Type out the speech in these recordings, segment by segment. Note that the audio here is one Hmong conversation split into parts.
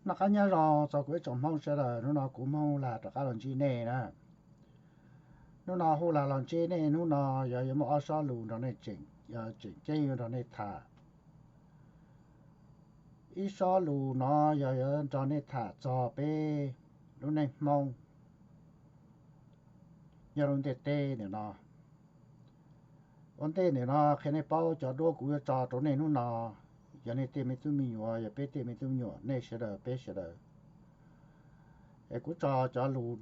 Noj qab nyob zoo txog kuv ib tsoom Hmoob sawv daws, hnub no kuv Hmoob Lag rov qab los ntsib nej na. Hnub no Hmoob Lag los ntsib nej, hnub no yog yuav muaj ob sob lus nrog nej tseem ceeb yuav nrog nej tham. Ib sob lus no yog yuav nrog nej tham txog peb lub neej Hmoob nyob lub ntiaj teb ntawm no. Ua ntej ntawm no qhia nej paub cov duab kuv yuav tso rau nej hnub no, yog nej tej me tub me nyuam, yog peb tej me tub me nyuam, nej sawv daws, peb sawv daws. Es kuv tso cov lus,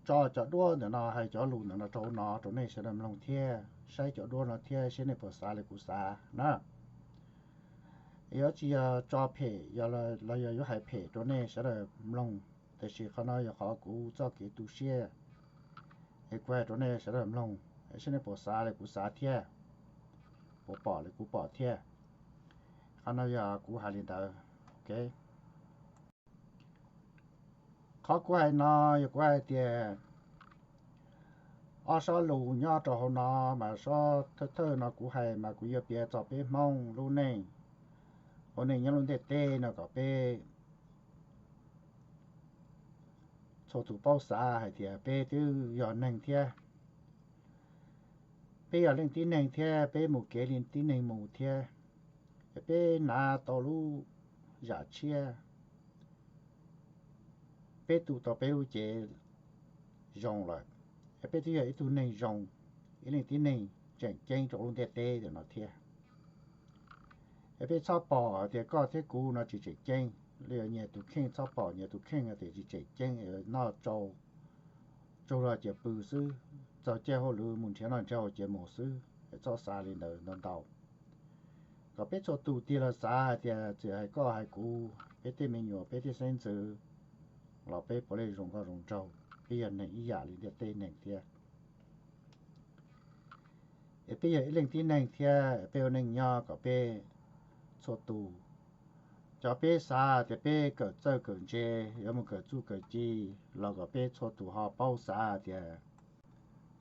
tso cov duab ntawm no, hais cov lus ntawm no rau no rau nej sawv daws mloog thiab saib cov duab no thiab saib nej puas xav li kuv xav na. Yuav tsis yog tso phem los yog yuav hais phem rau nej sawv daws mloog, tiam sis qhov no yog qhov kuv txoj kev tu siab, es kuv hais rau nej sawv daws mloog, saib nej puas xav li kuv xav thiab, puas pom li kuv pom thiab. Qhov no yog kuv hais li ntawd. Qhov kuv hais no yog kuv hais tias ob sob lus nyob rau hauv no, mas sob thawj thawj no kuv hais mas kuv yuav piav txog peb Hmoob lub neej, ua neej nyob lub ntiaj teb no kom peb txhua tus paub xav hais tias peb twb yog neeg thiab, peb yog leej tib neeg thiab, peb mus kev li tib neeg mus thiab, peb hnav tau lub zam tshiab, peb tu tau peb lub cev zoo lawm, peb twb yog ib tug neeg zoo, ib leej tib neeg tseem ceeb rau lub ntiaj teb ntawm no thiab. Es peb txhob pom hais tias koj thiab kuv no tsis tseem ceeb, los yog nyias tus kheej, txhob pom nyias tus kheej hais tias tsis tseem ceeb, noj tsau tsaug zog cia pw xwb, txog caij hauj lwm mus nrhiav noj nrhiav haus cia mus xwb, es txhob xav li ntawd ntau ntau. Kom peb txhua tus tig los xav hais tias txawm hais koj hais kuv, peb tej me nyuam, peb tej xeeb ntxwv los peb puav leej zoo nkauj zoo nraug, peb yog neeg ib yam li ntiaj teb neeg thiab. Es peb yog ib leej tib neeg thiab, peb ua neej nyob kom peb txhua tus, cov peb xav tias peb kawm txawj kawm ntse, yuav mus kawm txuj kawm ci, los kom peb txhua tus ho paub xav tias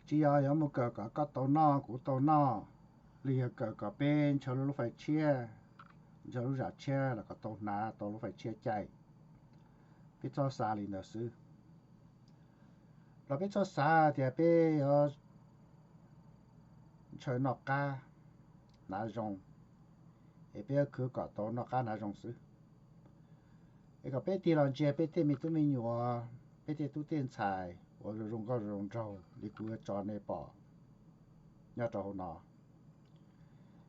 tsis yog yuav mus kawm kom koj tau noj kuv tau noj, los yog kawm kom peb ntshaw lub fais tshiab, ntshaw lub zam tshiab los kom tau hnav tau lub fais tshiab caij. Peb txhob xav li ntawd xwb. Los peb txhob xav tias peb yuav ntshaw noj qab hnav zoo, es peb yuav khwv kom tau noj qab hnav zoo xwb. Es kom peb tig los ntsia peb tej me tub me nyuam, peb tej tub tej ntxhais uas zoo zoo nkauj zoo nraug li kuv yuav tso nej pom nyob rau hauv no.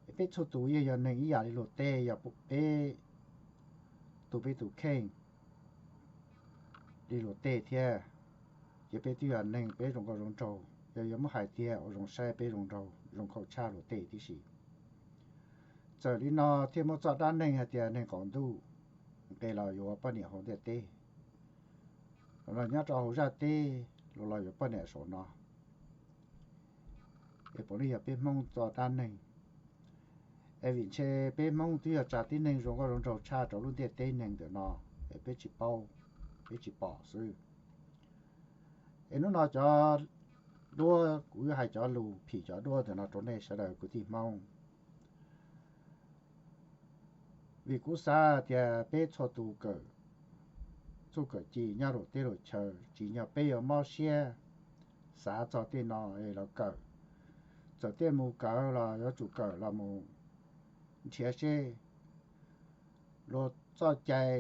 Es peb txhua tus yeej yog neeg ib yam li luag tej, yog peb tu peb tus kheej li luag tej thiab, ces peb twb yog neeg peb zoo nkauj zoo nraug, yog yuav muab hais tiag ua zoo saib peb zoo nraug zoo nkauj tshaj luag tej tib si. Txawm li no thiaj muaj txoj dab neeg hais tias neeg qaum ntuj nqes los yuav poj niam hauv ntiaj teb, los nyob rau hauv zaj teb los yuav poj niam saum no. Es puav leej yog peb Hmoob txoj dab neeg. Es vim ntshe peb Hmoob twb yog tsa tib neeg zoo nkauj zoo nraug tshaj rau lub ntiaj teb neeg ntawm no, es peb tsis paub, peb tsis pom xwb. Es hnub no cov duab kuv yuav hais cov lus phim cov duab ntawm no rau nej sawv daws kwv tij Hmoob. Vim kuv xav tias peb txhua tus kawm txuj kawm ci nyob luag teb luag chaw, tsim nyog peb yuav mob siab xav txog tej no es los kawm. Txawm tej mus kawm los yuav tsum kawm los mus nrhiav seb luag txoj cai,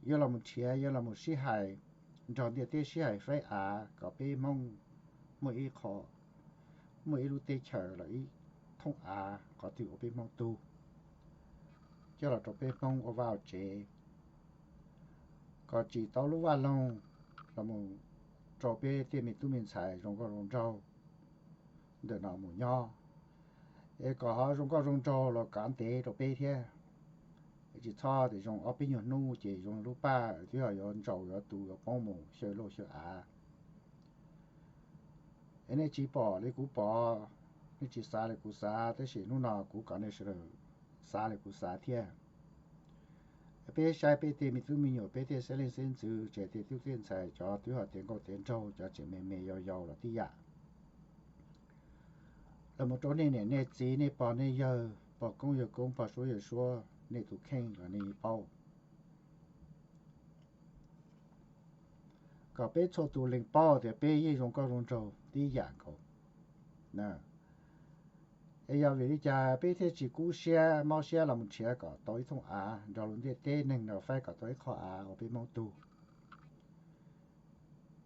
yuav los mus nrhiav, yuav los mus sib hais nrog ntiaj teb sib hais faib av kom peb Hmoob muaj ib qho, muaj ib lub teb chaws los ib thoob av qhov twg ua peb Hmoob tug, coj los rau peb Hmoob ua vaj ua tsev, kom tsim tau lub vaj loog los mus rau peb tej me tub me ntxhais zoo nkauj zoo nraug ntawm no mus nyob, es kom ho zoo nkauj zoo nraug los kav ntev rau peb thiab. Tsis txhob tias zoo ob peb nyuag hnub ces zoo lub paj twb yog yuav ntsaus yuav tu yuav poob mus xyaw lauj xyaw av. Es nej tsis pom li kuv pom, nej tsis xav li kuv xav, tab sis hnub no kuv kom nej sawv daws xav li kuv xav thiab. Peb saib peb tej me tub me nyuam, peb tej xeeb leej xeeb ntxwv, tsev tej tub tej ntxhais, cov twb ho tiav nkauj tiav nraug, cov tseem me me yau yau los tib yam, los mus rau nej niam nej txiv, nej pog nej yawg, pog koob yawg koob, pog suab yawg suab, nej tus kheej los nej paub. kom peb txhua tus lees paub tias peb yeej zoo nkauj zoo nraug tib yam nkaus. Es yog vim li cas peb thiaj tsis kub siab mob siab los mus nrhiav kom tau ib thooj av nrog lub ntiaj teb neeg no faib kom tau ib qho av uas peb Hmoob tug?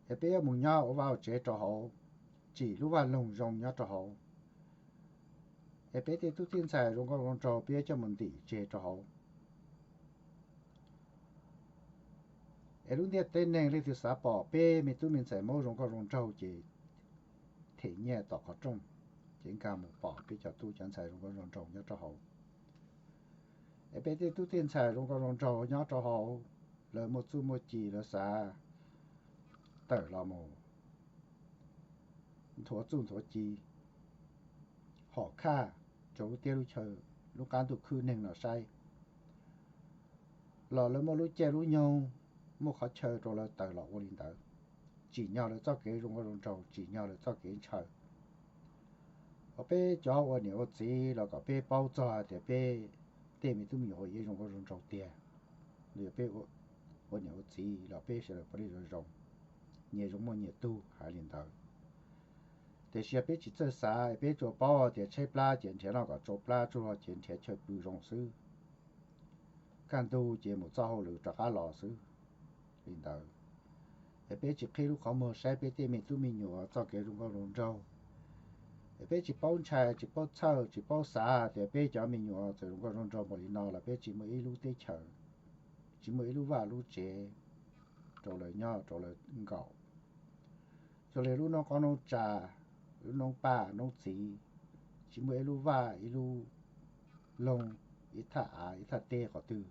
Es peb yuav mus nyob ua vaj ua tsev rau hauv, tsim lub vaj loog zoo nyob rau hauv. Es peb tej tub tej ntxhais zoo nkauj zoo nraug peb yuav coj mus ntim tseg rau hauv. Es lub ntiaj teb neeg leej twg xav pom peb me tub me ntxhais Hmoob zoo nkauj zoo nraug ces them nyiaj tom qhov rooj, ces nkag mus pom peb cov tub cov ntxhais zoo nkauj zoo nraug nyob rau hauv. Es peb tej tub tej ntxhais zoo nkauj zoo nraug nyob rau hauv, lawv muaj txuj muaj ci lawv xav tawm los mus nthuav txuj nthuav ci, hom khaj rau lub teb lub chaw, lub qab ntuj khwb neeg no saib, los lawv muaj lub caij lub nyoog, muaj qhov chaw rau lawv tawm los ua li ntawd. Tsim nyog lawv txoj kev zoo nkauj zoo nraug, tsim nyog lawv txoj kev ntshaw. Uas peb cov ua niam ua txiv los kom peb paub txog hais tias peb tej me tub me nyuam uas yeej zoo nkauj zoo nraug tiag. Los yog peb ua niam ua txiv los peb sawv daws puav leej zoo zoo, nyias zoo muaj nyias tug hais li ntawd. Tiam sis yog peb tsis txawj xav, peb tsuas paub tias tshaib plab ces nrhiav noj kom tsau plab, tsuj hlo ces nrhiav chaw pw zoo xwb, kaj ntug ces mus txoj hauj lwm rov qab los xwb li ntawd. Es peb tsis qhib lub qhov muag saib peb tej me tub me nyuam txoj kev zoo nkauj zoo nraug. Es peb tsis paub ntshai, tsis paub txhawj, tsis paub xav tias peb cov me nyuam txawm zoo nkauj zoo nraug npaum li no los peb tsis muaj ib lub teb chaws, tsis muaj ib lub vaj lub tsev rau lawv nyob rau lawv nkaum. Zoo li lub noob qoob noob tsav, lub noob paj noob txiv, tsis muaj ib lub vaj ib lub loog, ib thaj av ib thaj teb qhov twg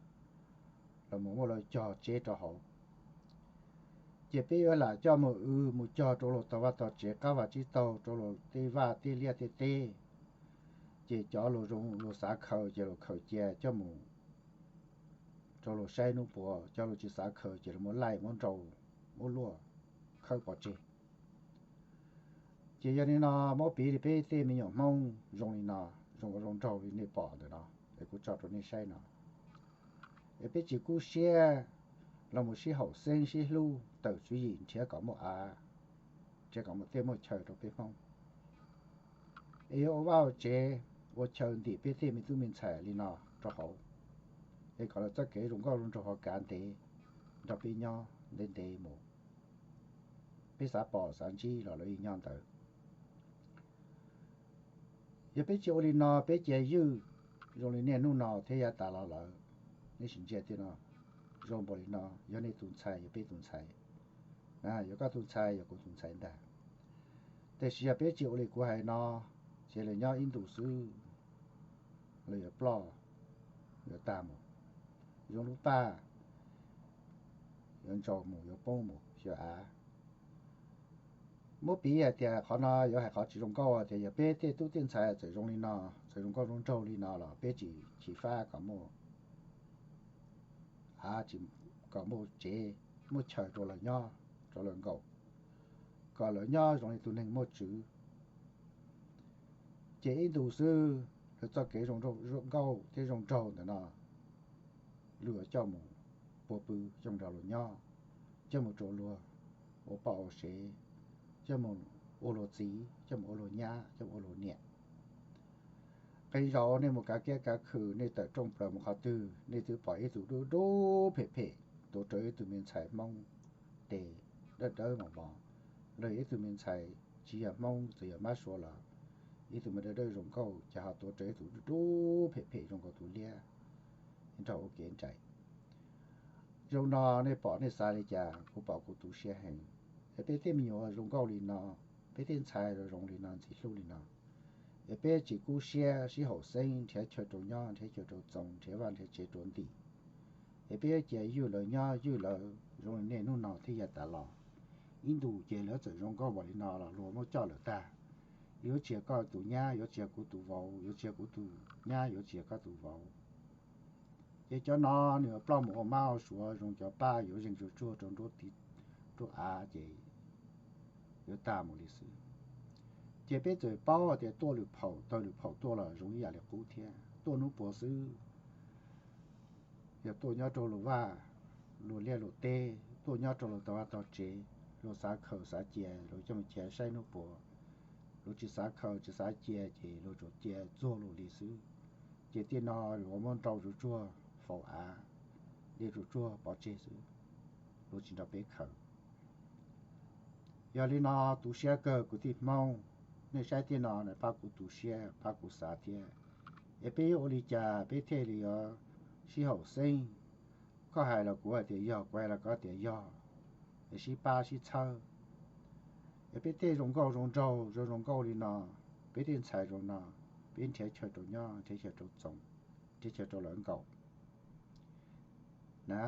los mus muaj lawv cog tseb rau hauv. Ces peb yuav lam coj mus, mus cog rau luag tog vaj tog tsev qab vaj tsib taug, rau luag tej vaj tej liaj tej teb. Ces cov luag zoo luag xav khaws ces luag khaws cia coj mus rau luag saib hnub puav, cov luag tsis xav khaws ces luag muab laij muab nrau, muab luaj, khawb pov tseg. Ces yog li no, muab piv li peb tej me nyuam Hmoob zoo li no, zoo zoo nraug li nej pom ntawm no es kuv tso rau nej saib no, es peb tsis kub siab los mus sib haum xeeb sib hlub tawm tswv yim nrhiav kom muaj av, nrhiav kom muaj teb muaj chaw rau peb Hmoob. Es yuav ua vaj ua tsev, ua chaw ntim peb tej me tub me ntxhais li no rau hauv, es kom lawv txoj kev zoo nkauj zoo nraug ho kav ntev nrog peb nyob ntev ntev mus. Peb xav pom xav ntsib los lawv yeej nyob ntawd. Yog peb tsis ua li no, peb cia ywj zoo li niaj hnub no thiab yav tas los lawm, nej sim ntsia tiag no, zoo npaum li no yog nej tus ntxhais yog peb tus ntxhais, yuav koj tus ntxhais yog kuv tus ntxhais ntag. Tiam sis yog peb tsis ua li kuv hais no, ces lawv nyob ib ntus xwb, lawv yuav ploj, yuav tag mus, zoo lub paj yuav ntsaus mus yuav poob mus xyaw av. Muab piv hais tias qhov no yuav hais qhov tsis zoo nkauj tias yog peb tej tub tej ntxhais txawm zoo li no, txawm zoo nkauj zoo nraug li no los peb tsis, tsis fab kom muaj av, kom muaj tsev, muaj chaw rau lawv nyob, rau lawv nkaum, kom lawv nyob zoo li tus neeg muaj tswv. Ces ib ntus xwb, lawv txoj kev zoo nkauj thiab zoo nraug ntawm no, luag coj mus pua pw, coj mus nrog luag nyob, coj mus rau luag ua poj ua sev, coj mus ua luag txiv, coj mus ua luag nyab, coj mus ua luag niam. Qee zaum nej mus kav kiab kav khw, nej tawm rooj plaws mus qhov twg, nej twb pom ib tug dub dub phem phem tuav rawv ib tug me ntxhais Hmoob tes dawb dawb mos mos, los yog ib tug me ntxhais tsis yog Hmoob, txawm yog mab suav los ib tug me dawb dawb zoo nkauj, ces ho tuav rawv ib tug dub dub phem phem zoo nkaus tus liab nrog ua kev nraim. Zaum no nej pom nej xav li cas? Kuv pom kuv tu siab heev. Es peb tej me nyuam zoo nkauj li no, peb tej ntxhais zoo zoo li no, ntxim hlub li no, es peb tsis kub siab sib haum xeeb nrhiav chaw rau nyob, nrhiav chaw rau txoos, nrhiav vaj nrhiav tsev rau ntim, es peb cia ywj lawv nyob ywj lawv zoo li niaj hnub no thiab yav tas los. Ib ntus ces lawv txawm zoo nkauj npaum li no los luag muab coj lawm tag. Yuav tsis yog koj tus nyab, yuav tsis yog kuv tus vauv, yuav tsis yog kuv tus nyab, yuav tsis yog koj tus vauv. Ces cov no nws yuav ploj mus ua mab ua suav zoo cov paj yuav zeeg tsuag tsuag rau nruab av ces yuav tag mus li xwb. Ces peb txawm paub tias tuaj lwm phaum tawg lwm phaum tuaj los zoo ib yam li qub thiab, tuaj hnub puav xwb. Yog tuaj nyob rau luag vaj, luag liaj luag teb, tuaj nyob rau luag tog vaj tog tsev, luag xav khaws xav cia, luag coj mus cia saib hnub puas. Luag tsis xav khaws tsis xav cia ces luag tsuas cia txuag luag li xwb. Ces tej no yuav muab nrau tsuag tsuag faus av, de tsuag tsuag pov tseg xwb, luag tsis nrog peb khaws. Yog li no, tu siab kawg kwv tij Hmoob, nej saib tej no na pab kuv tu siab pab kuv xav thiab. Es peb yuav ua li cas peb thiaj li yuav sib haum xeeb? Koj hais los kuv hais tias yog, kuv hais los koj tias yog, es sib pab sib txhawb. Es peb tej zoo nkauj zoo nraug zoo zoo nkauj li no, peb tej ntxhais zoo no, peb nrhiav chaw rau nyob, nrhiav chaw rau txoos, nrhiav chaw rau lawv nkaum na.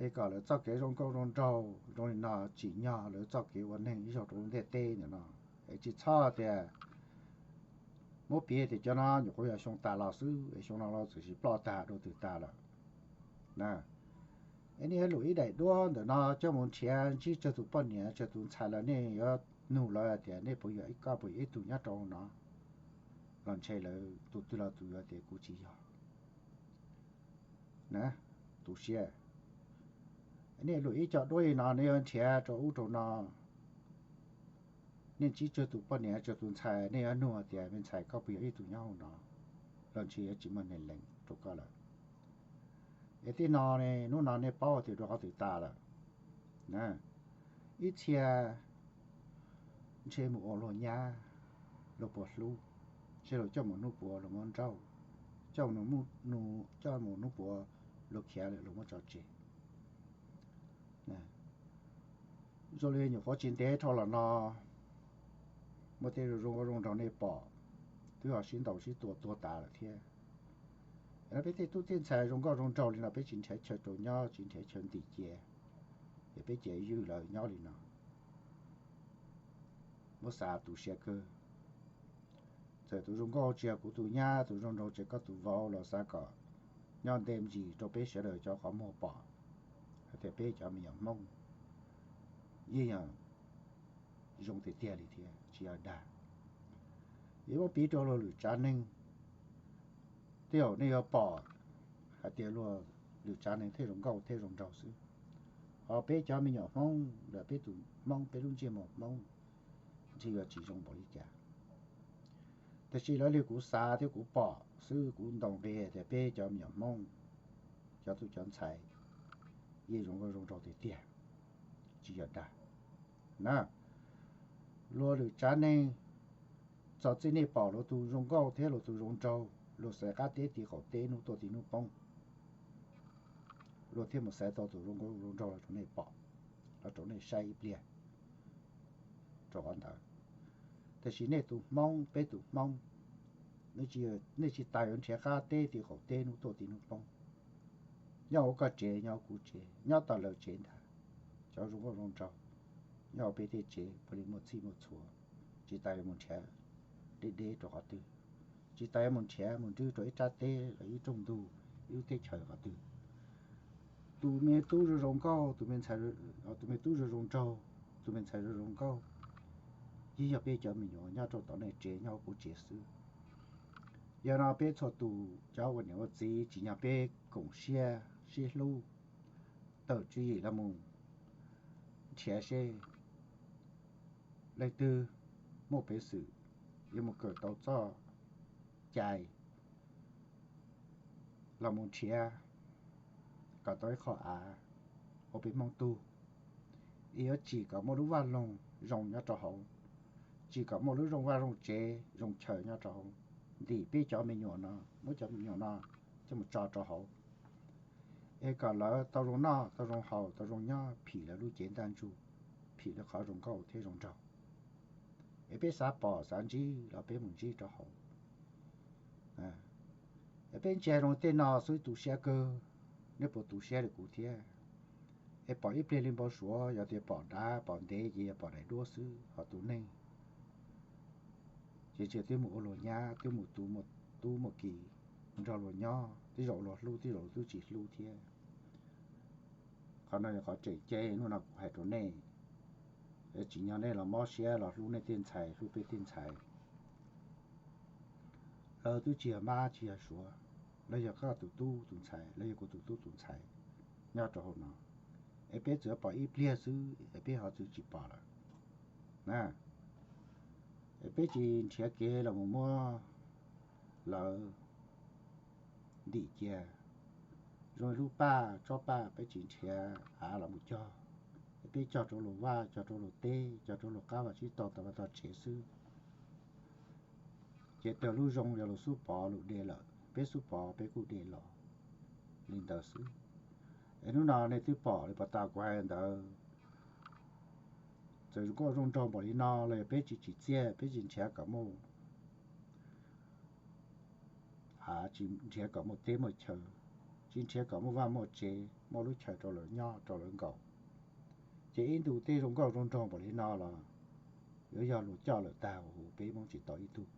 Es kom lawv txoj kev zoo nkauj zoo nraug zoo li no tsim nyog lawv txoj kev ua neeg ib zaug rau lub ntiaj teb ntawm no. Es tsis txhob tias muab piav tias cov no nyuam qhuav yog xyoo tas los xwb, es xyoo no los txawm sis ploj tag dua twg tas lawm na. Es nej yuav lwm ib daim duab ntawm no coj mus nrhiav ntsib tsawg tus poj niam tsawg tus ntxhais los nej yuav nug lawv tias nej puas yog ib, koj puas yog ib tug nyob rau no, los ntshe lawv tus twg los tus yuav tias kuv tsis yog na. Tu siab. Nej lwm ib co duab li no nej yuav nrhiav rau ub rau no, nej ntsib tsawg tus poj niam tsawg tus ntxhais nej yuav nug tias me ntxhais koj puas yog ib tug nyob hauv no, los ntshe yuav tsis muaj neeg lees rau koj lawm. Es tej no ne hnub no nej paub tias dua qhov twg tas lawm na. Ib txhia ntshe mus ua luag nyab, luag puas hlub, ntshe luag coj mus hnub puav luag muab nrauj, coj mus, coj mus hnub puav luag khiav lawm luag muab tso tseg. Zoo li nyuam qhuav tsis ntev dhau los no muaj tej zoo zoo zoo nraug nej pom, twb ho sib ntaus sib tua tuag tas lawm thiab. Peb tej tub tej ntxhais zoo nkauj zoo nraug li no peb tsis nrhiav chaw rau nyob tsis nrhiav chaw ntim cia, es peb cia ywj lawv nyob li no. Muab xav tu siab kawg. Txawm tus zoo nkauj tsis yog kuv tus nyab, tus zoo nraug tsis yog koj tus vauv los xav kom nyob ntev ntsis rau peb sawv daws cov qhov muag pom hais tias peb cov me nyuam Hmoob yeej yog zoo tiag tiag li thiab tsis yog dag. Yuav muab piv rau luag lwm tsav neeg, tej zaum nej yuav pom hais tias luag lwm tsav neeg thiaj zoo nkauj thiab zoo nraug xwb, ho peb cov me nyuam Hmoob los peb tus Hmoob peb lub ntsej muag Hmoob ntshe yuav tsis zoo npaum li cas. Tiam sis lawv li kuv xav thiab kuv pom xwb kuv ntaus nqi tias peb cov me nyuam Hmoob, cov tub cov ntxhais yeej zoo nkauj zoo nraug tiag tiag, tsis yog dag na. Luag lwm tsav neeg, txog txij nej pom luag tus zoo nkauj thiab luag tus zoo nraug, luag xaiv qab teb ti qaum teb hnub tuaj ti hnub poob, luag thiaj mus xaiv tau tus zoo nkauj zoo nraug los rau nej pom, los rau nej saib ib pliag rau qhov ntawd. Tiam sis nej tus Hmoob peb tus Hmoob, nej tsis tas yuav nrhiav qab teb ti qaum teb hnub tuaj ti hnub poob. Nyob hauv koj tsev nyob hauv kuv tsev nyob tom lawv tsev ntag, cov zoo nkauj zoo nraug nyob hauv peb tej tsev puav leej muaj txhij muaj txhua, tsis tas yuav mus nrhiav deb deb rau qhov twg, tsis tas yuav mus nrhiav mus nrhiav rau ib rab teb los ib rooj ntug, ib lub teb chaws qhov twg. Tus me tub zoo zoo nkauj, tus me ntxhais, tus me tub zoo zoo nraug, tus me ntxhais zoo zoo nkauj, yeej yog peb cov me nyuam nyob rau tom nej tsev nyob hauv kuv tsev xwb. Yog no peb txhua tus cov ua niam ua txiv tsim nyog peb koom siab sib hlub, tawm tswv yim los mus nrhiav seb leej twg muaj peev xwm yuav mus kawm tau txoj cai los mus nrhiav kom tau ib qho av ua peb Hmoob tug. Es yuav tsim kom muaj lub vaj loog zoo nyob rau hauv, tsim kom muaj lub zoo vaj zoo tsev zoo chaw nyob rau hauv, ntim peb cov me nyuam no, muab cov me nyuam no coj mus tso rau hauv, es kom lawv tau zoo noj tau zoo haus tau zoo nyob phim lawv lub cev ntaj ntsug, phim lawv qhov zoo nkauj thiab zoo nraug. Es peb xav pom xav ntsib los peb mus ntsib rau hauv. Es peb ntsia zoo tej no xwb tu siab kawg, nej puas tu siab li kuv thiab? Es pom ib pliag li npau suav, yog tias pom dav pom ntev ces yog pom daim duab xwb, ho tus neeg ces ntshe twb mus ua luag nyab, twb mus tu muaj tub muaj ki, mus nrog luag nyob, tej zaum luag hlub tej zaum twb tsis hlub thiab. Qhov no yog qhov tseem ceeb hnub no kuv hais rau nej. Tsim nyog nej los mob siab los hlub nej tej ntxhais hlub peb tej ntxhais. Lawv twb tsis yog mab tsis yog suav, lawv yog koj tus tub tus ntxhais, lawv yog kuv tus tub tus ntxhais nyob rau hauv no. es peb tsuas pom ib pliag xwb es peb ho txwv tsis pom lawm na. Es peb tsis nrhiav kev los mus muab lawv ntim cia. Zoo li lub paj tsob paj peb tsis nrhiav av los mus cog, es peb cog rau luag vaj, cog rau luag teb, cog rau luag qab vaj tsib taug tau vaj tog tsev xwb. Ces tag lub zoo yog luag xub pov luag de lawm, peb xub pov peb kuj de los li ntawd xwb. Es hnub no nej twb pom li pas tas kuv hais ntawd, txawm zoo nkauj zoo nraug npaum li no los yog peb tsis tsim txiaj, peb tsis nrhiav kom muaj av, tsis nrhiav kom muaj teb muaj chaw, tsis nrhiav kom muaj vaj muaj tsev, muaj lub chaw rau lawv nyob rau lawv nkaum, ces ib ntus tej zoo nkauj zoo nraug npaum li no los yuav yog luag coj lawm tag huv, peb Hmoob tsis tau ib tug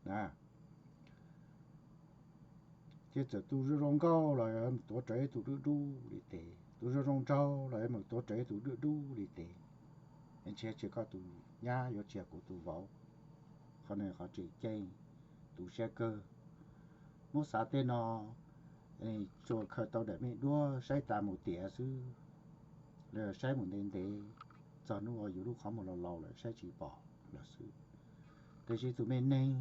na. Ces txawm tus zoo zoo nkauj los mus tuav rawv ib tug dub dub li tes, tus zoo zoo nraug los mus tuav rawv ib tug dub dub li tes. Ntshe tsis koj tus nyab yuav tsis yog kuv tus vauv. Qhov no qhov tseem ceeb, tu siab kawg. Muab xav tej no, tsuas khaws tau daim me duab saib tas mus tiav xwb, los saib mus ntev ntev, txog hnub uas yus lub qhov muag laus laus lawm saib tsis pom lawm xwb. Tiam sis tus me neeg,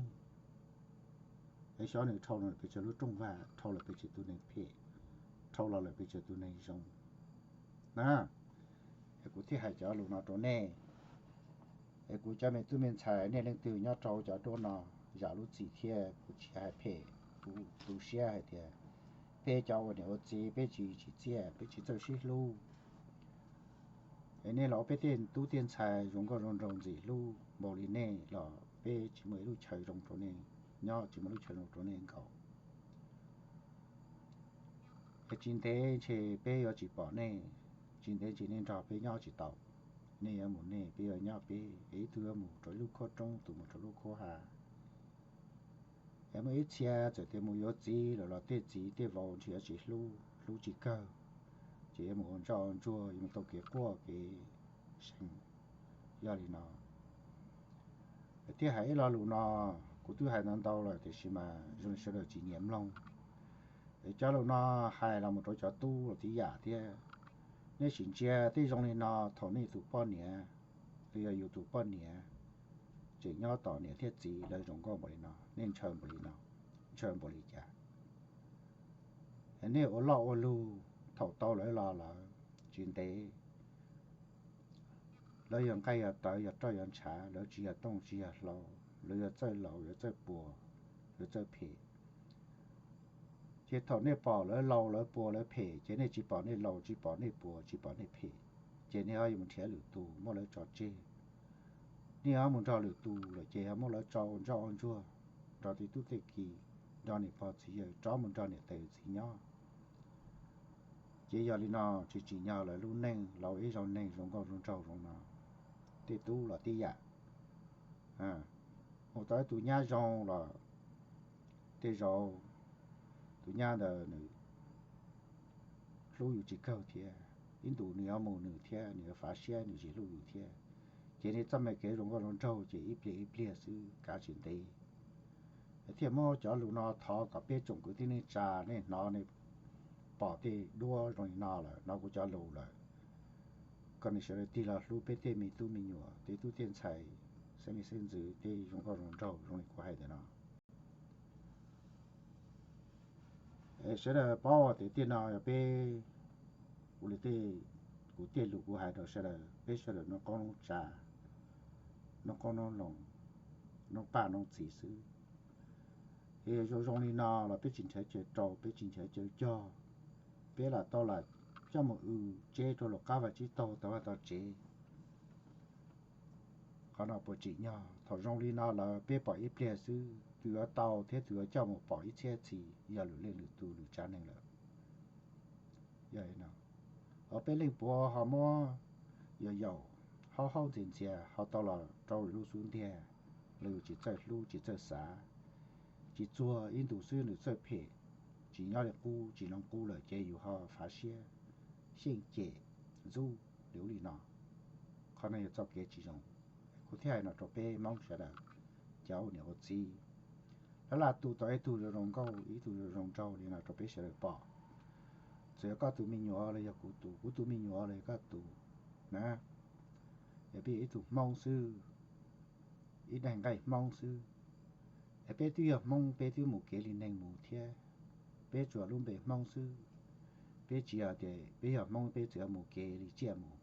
es xyov nws dhau los pes tsawg lub rooj vag, dhau los pes tsawg tus neeg phem, dhau los lawm pes tsawg tus neeg zoo na. Es kuv thiaj hais cov lus no rau nej. Es kuv cov me tub me ntxhais, nej leej twg nyob rau cov duab no, zam lub txim thiab, kuv tsis hais phem, kuv tu siab hais tias peb cov ua niam ua txiv peb tsis tsim txiaj, peb tsis txawj sib hlub. Es nej los ua peb tej tub tej ntxhais zoo nkauj zoo nraug ntxim hlub npaum li nej los peb tsis muaj ib lub chaw zoo rau nej nyob, tsis muaj lub chaw zoo rau nej nkaum. Es tsis ntev ntshe peb yuav tsis pom nej, tsis ntev ntshe nej nrog peb nyob tsis tau. Nej yuav mus nej, peb yuav nyob peb, es ib tug yuav mus rau ib lub khuab roob, tus mus rau lub khuab hav. Es muaj ib txhia txawm tias mus yuav txiv lawm los tej txiv tej vauv ntshe yuav tsis hlub, hlub tsis kawg, ces yuav mus ua ntsoj ua ntsuag, yuav mus tau kev quaj kev seev. Yog li no, thiaj hais ib lo lus no, kuv twb hais ntau ntau lawm tiam sis mas zoo li sawv daws tsis nyiam mloog. Es cov lus no hais los mus rau cov tub los tib yam thiab. Nej sim ntsia tej zoo li no, thaum nej tus poj niam, los yog yus tus poj niam tseem nyob tom niam thiab txiv lawv zoo nkauj npaum li no, nej ntshaw npaum li no, ntshaw npaum li cas? Nej ua loj ua lug, thaum tau lawv los lawm, tsis ntev lawv yog nqaij yog tawv, yog roj yog ntshav, lawv tsis yog tooj tsis yog hlau, lawv yuav txawj laus, yuav txawj puas, yuav txawj phem. Ces thaum nej pom lawv laus lawv puas lawv phem, ces nej tsis pom nej laus tsis pom nej puas tsis pom nej phem, ces nej ho yuav mus nrhiav lwm tus muab lawv tso tseg. Nej ho mus nrog lwm tus lawm ces ho muab lawv tso ua ntsoj ua ntsuag, nrog tej tub tej ki, nrog niam pog txiv yawg, rov mus nrog niam tais txiv nyob. Ces yog li no tsis tsim nyog lawv lub neej los ib zaug neeg zoo nkauj zoo nraug zoo no. Tej tub los tib yam, mus tau ib tug nyab zoo los tej zaum tus nyab ntawd nws hlub yus tsis kawg thiab, ib ntus nws yuav mus nws thiab, nws yuav fav siab, nws tsis hlub yus thiab. Ces nej txoj me kev zoo nkauj zoo nraug ces ib pliag ib pliag xwb, kav tsis ntev. Thiaj muab cov lus no thov kom peb tsoom kwv tij neej tsa nej hnov nej pom tej duab zoo li no lawm, hnov kuv cov lus lawm, kom nej sawv daws tig los hlub peb tej me tub me nyuam, tej tub tej ntxhais, xeeb leej xeeb ntxwv, tej zoo nkauj zoo nraug zoo li kuv hais ntawm no. Sawv daws paub tias tej no yog peb, kuv li tej, kuv tej lus kuv hais rau sawv daws, peb sawv daws noob qoob noob tsa, noob qoob noob loo, noob paj noob txiv xwb. Es zoo zoo li no los peb tsis nrhiav chaw rau, peb tsis nrhiav chaw cog, peb lam tau lam coj mus ua tseb rau luag qab vaj tsib taug tau vaj tau tsev. Qhov no puas tsim nyog? Thaum zoo li no lawm peb pom ib pliag xwb, tus yuav tau thiab tus yuav coj mus pom ib txhiab txhis yog lwm leej lwm tus lwm tsav neeg lawm. Yog li no, ho peb leej puav ho muab yaum yaum, haub haub ntxias ntxias ho tau los rau lub xub ntiag, los yus tsis txawj hlub tsis txawj xav, tsis txuag ib ntus xwb nws txawj phem, tsis nyob li qub tsis nyob qub lawm ces yus ho fav siab, xyeej cem, ntxub li ub li no. Qhov no yog txoj kev tsis zoo. Kuv thiaj hais no rau peb Hmoob sawv daws, cov ua niam ua txiv, lawv lam tu tau ib tug zoo zoo nkauj ib tug zoo zoo nraug li no rau peb sawv daws pom. Txawm yog koj tus me nyuam los yog kuv tus, kuv tus me nyuam los yog koj tus na, es peb yog ib tug Hmoob xwb, ib daim nqaij Hmoob xwb. Es peb twb yog Hmoob, peb twb mus kev li neeg mus thiab. Peb tsuas lub npe Hmoob xwb, peb tsis yog tias peb yog Hmoob peb txawm mus kev li tsiaj mus,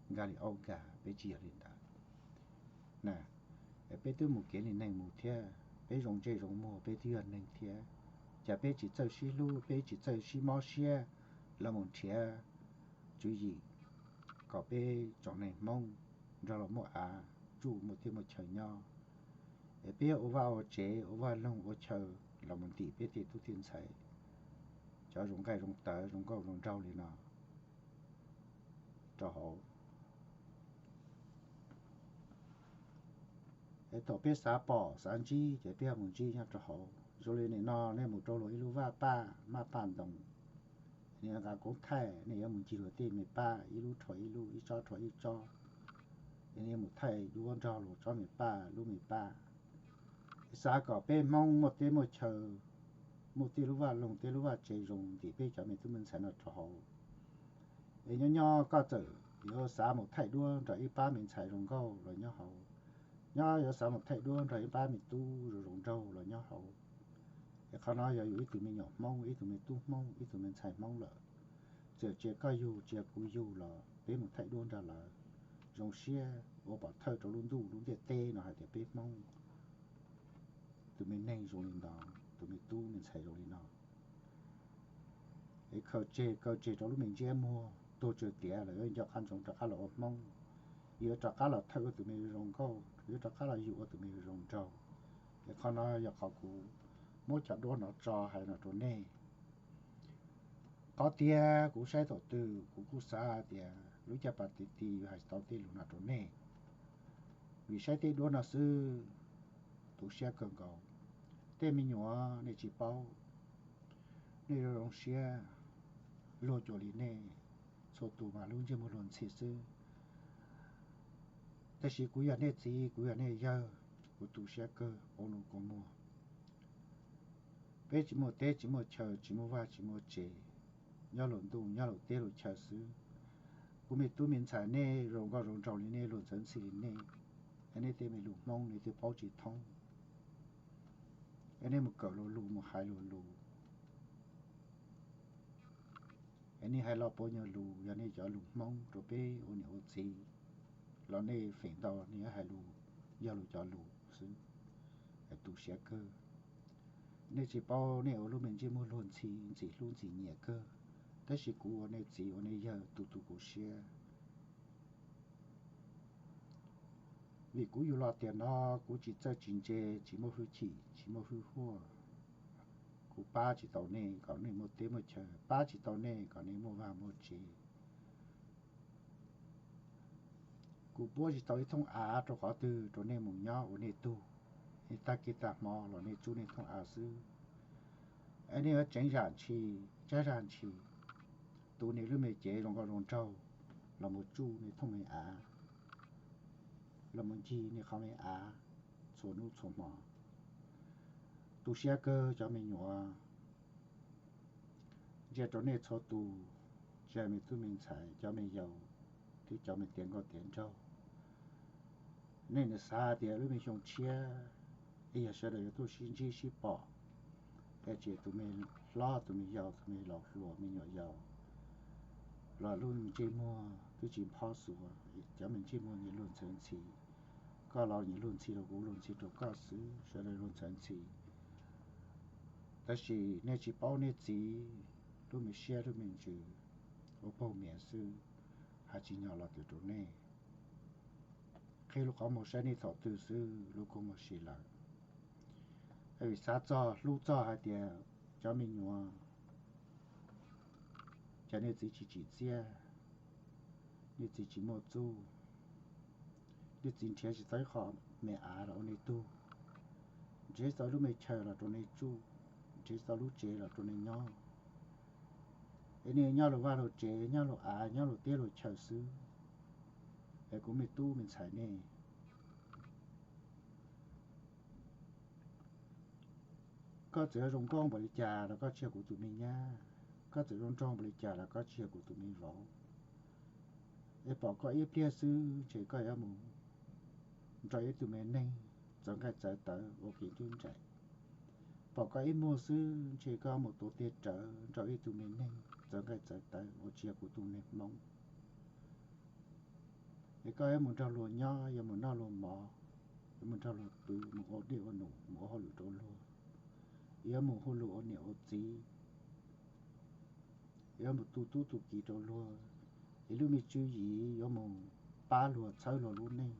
nkag li aub nkag, peb tsis yog li ntawd na. Es peb twb mus kev li neeg mus thiab, peb zoo ntsej zoo muag, peb twb yog neeg thiab. Cas peb tsis txawj sib hlub, peb tsis txawj sib mob siab los mus nrhiav tswv yim kom peb tsoom neeg Hmoob nrog los muaj av tsuj, muaj teb muaj chaw nyob? Es peb ua vaj ua tsev, ua vaj loog ua chaw los mus ntim peb tej tub tej ntxhais, cov zoo nqaij zoo tawv, zoo nkauj zoo nraug li no rau hauv. Es thaum peb xav pom xav ntsib ces peb ho mus ntsib nyob rau hauv. Zoo li nim no nej mus rau luag ib lub vaj paj maj paj ntoos, nej nqa koob thaij, nej yuav mus ncig luag tej me paj, ib lub rhuav ib lub, ib tsob rhuav ib tsob, es nej mus thaij duab nrog luag tsob me paj, lub me paj. Xav kom peb Hmoob muaj teb muaj chaw, muaj tej lub vaj loog tej lub vaj tsev zoo ntim peb cov me tub me ntxhais no rau hauv. Es nyob nyob koj txawm yuav xav mus thaij duab nrog ib pab me ntxhais zoo nkauj los nyob hauv, nyob yuav xav mus thaij duab nrog ib pab me tub zoo zoo nraug los nyob hauv. Es qhov no yog yus ib tug me nyuam Hmoob, ib tug me tub Hmoob, ib tug me ntxhais Hmoob lawm. Txawm tsis yog koj yug tsis yog kuv yug los peb mus thaij duab nrog lawv, zoo siab ua pov thawj rau lub ntuj lub ntiaj teb no hais tias peb Hmoob tus me neeg zoo li no, tus me tub me ntxhais zoo li no. Es khaws tseg kaw tseg rau lub me ntsiab muag tuag tsawg tiav los yuav nco qab ntsoov rov qab los ua Hmoob, yuav rov qab los thawj ua tus me zoo nkauj, yuav rov qab los yug ua tus me zoo nraug. Es qhov no yog qhov kuv muab cov duab no tso hais no rau nej. Qhov tiag kuv saib thaum twg kuv kuj xav tias lub caj pas ti ti yuav hais tau tej lus no rau nej, vim saib tej duab no xwb tu siab kawg nkaus. Tej me nyuam nej tsis paub, nej zoo zoo siab, luag cuag li nej txhua tus mas lub ntsej muag luag ntxhi xwb. Tab sis kuv yog nej txiv, kuv yog nej yawg, kuv tu siab kawg ua nus kua muag. Peb tsis muaj teb tsis muaj chaw, tsis muaj vaj tsis muaj tsev, nyob luag ntuj nyob luag teb luag chaw xwb. Kuv me tub me ntxhais nej zoo nkauj zoo nraug li nej, luag ntxhi ntxhi li nej, es nej tej me lus Hmoob nej twb paub tsis thoob, es nej mus kawm luag lus mus hais luag lus, es nej hais los puav nyuag lus yog nej cov lus Hmoob rau peb ua niam ua txiv, los nej feem ntau nej yuav hais lus yog luag cov lus xwb, es tu siab kawg. Nej tsis paub nej ua lub me ntsej muag luag ntxhi ntxim hlub ntxim nyiam kawg, tab sis kuv ua nej txiv ua nej yawg tu tu kuv siab. Vim kuv yug los tiam no kuv tsis txawj tsis ntse, tsis muaj hwj chim tsis muaj hwj huaj. Kuv pab tsis tau nej kom nej muaj teb muaj chaw, pab tsis tau nej kom nej muaj vaj muaj tsev. Kuv puab tsis tau ib thooj av rau qhov twg rau nej mus nyob ua nej tug, nej tag kis tag hmo los nej tsuj nej thooj av xwb. Es nej yuav tseev zam ntshis tsab zag ntshis, tu nej lub me cev zoo nkauj zoo nraug los mus tsuj nej thooj me av, los mus ncig nej qhov me av txhua hnub txhua hmo. Tu siab kawg cov me nyuam, ntsia rau nej txhua tus, tsis hais me tub me ntxhais, cov me yaus thiab cov me tiav nkauj tiav nraug. Nej nws xav tias lub me xyoo tshiab es yog sawv daws yuav tuaj sib ntsib sib pom, es tsis tus me hlob tus me yau tus me laus hluas me nyuam yaus los lub me ntsej muag twb tsis phob xuav, cov me ntsej muag nyias luag ntxhi ntxhi. Koj los nyias luag ntxhi rau kuv, luag ntxhi rau koj xwb, sawv daws luag ntxhi ntxhi. Tab sis nej tsis paub nej txiv lub me siab lub me ntsws ua paug mias xwb, hais tsis nyog los twb rau nej. Qhib lub qhov muag saib nej thaum twg xwb lub kua muag si lawm. Vim xav txog hlub txog hais tias cov me nyuam, cas nej txiv tsis tsim txiaj, nej txiv tsis muaj txuj, nej txiv nrhiav tsis tau ib qho me av los ua nej tug, nrhiav tsis tau lub me chaw los rau nej tsuj, nrhiav tsis tau lub tsev los rau nej nyob. Es nej nyob luag vaj luag tsev, nyob luag av, nyob luag teb luag chaw xwb. Es kuv me tub me ntxhais nej, koj txawm yuav zoo nkauj npaum li cas los koj tsis yog kuv tus me nyab. Koj txawm zoo nraug npaum li cas los koj tsis yog kuv tus me vauv. Es pom koj ib pliag xwb ntshe koj yuav mus nrog ib tug me neeg txawv nqaij txawv tawv ua kev ncub nraim. Pom koj ib muag xwb ntshe koj mus tuav tes rawv nrog ib tug me neeg txawv nqaij txawv tawv uas tsis yog kuv tus neeg Hmoob. Es koj yuav mus nrog luag nyob, yuav mus noj luag mov, yuav mus nrog luag pw, mus ua dej ua num, mus ua hauj lwm rau luag, yuav mus hu luag ua niam ua txiv, yuav mus tu tub tu kiv rau luag, es lub me tswv yim yuav mus pab luag txhawb luag lub neej,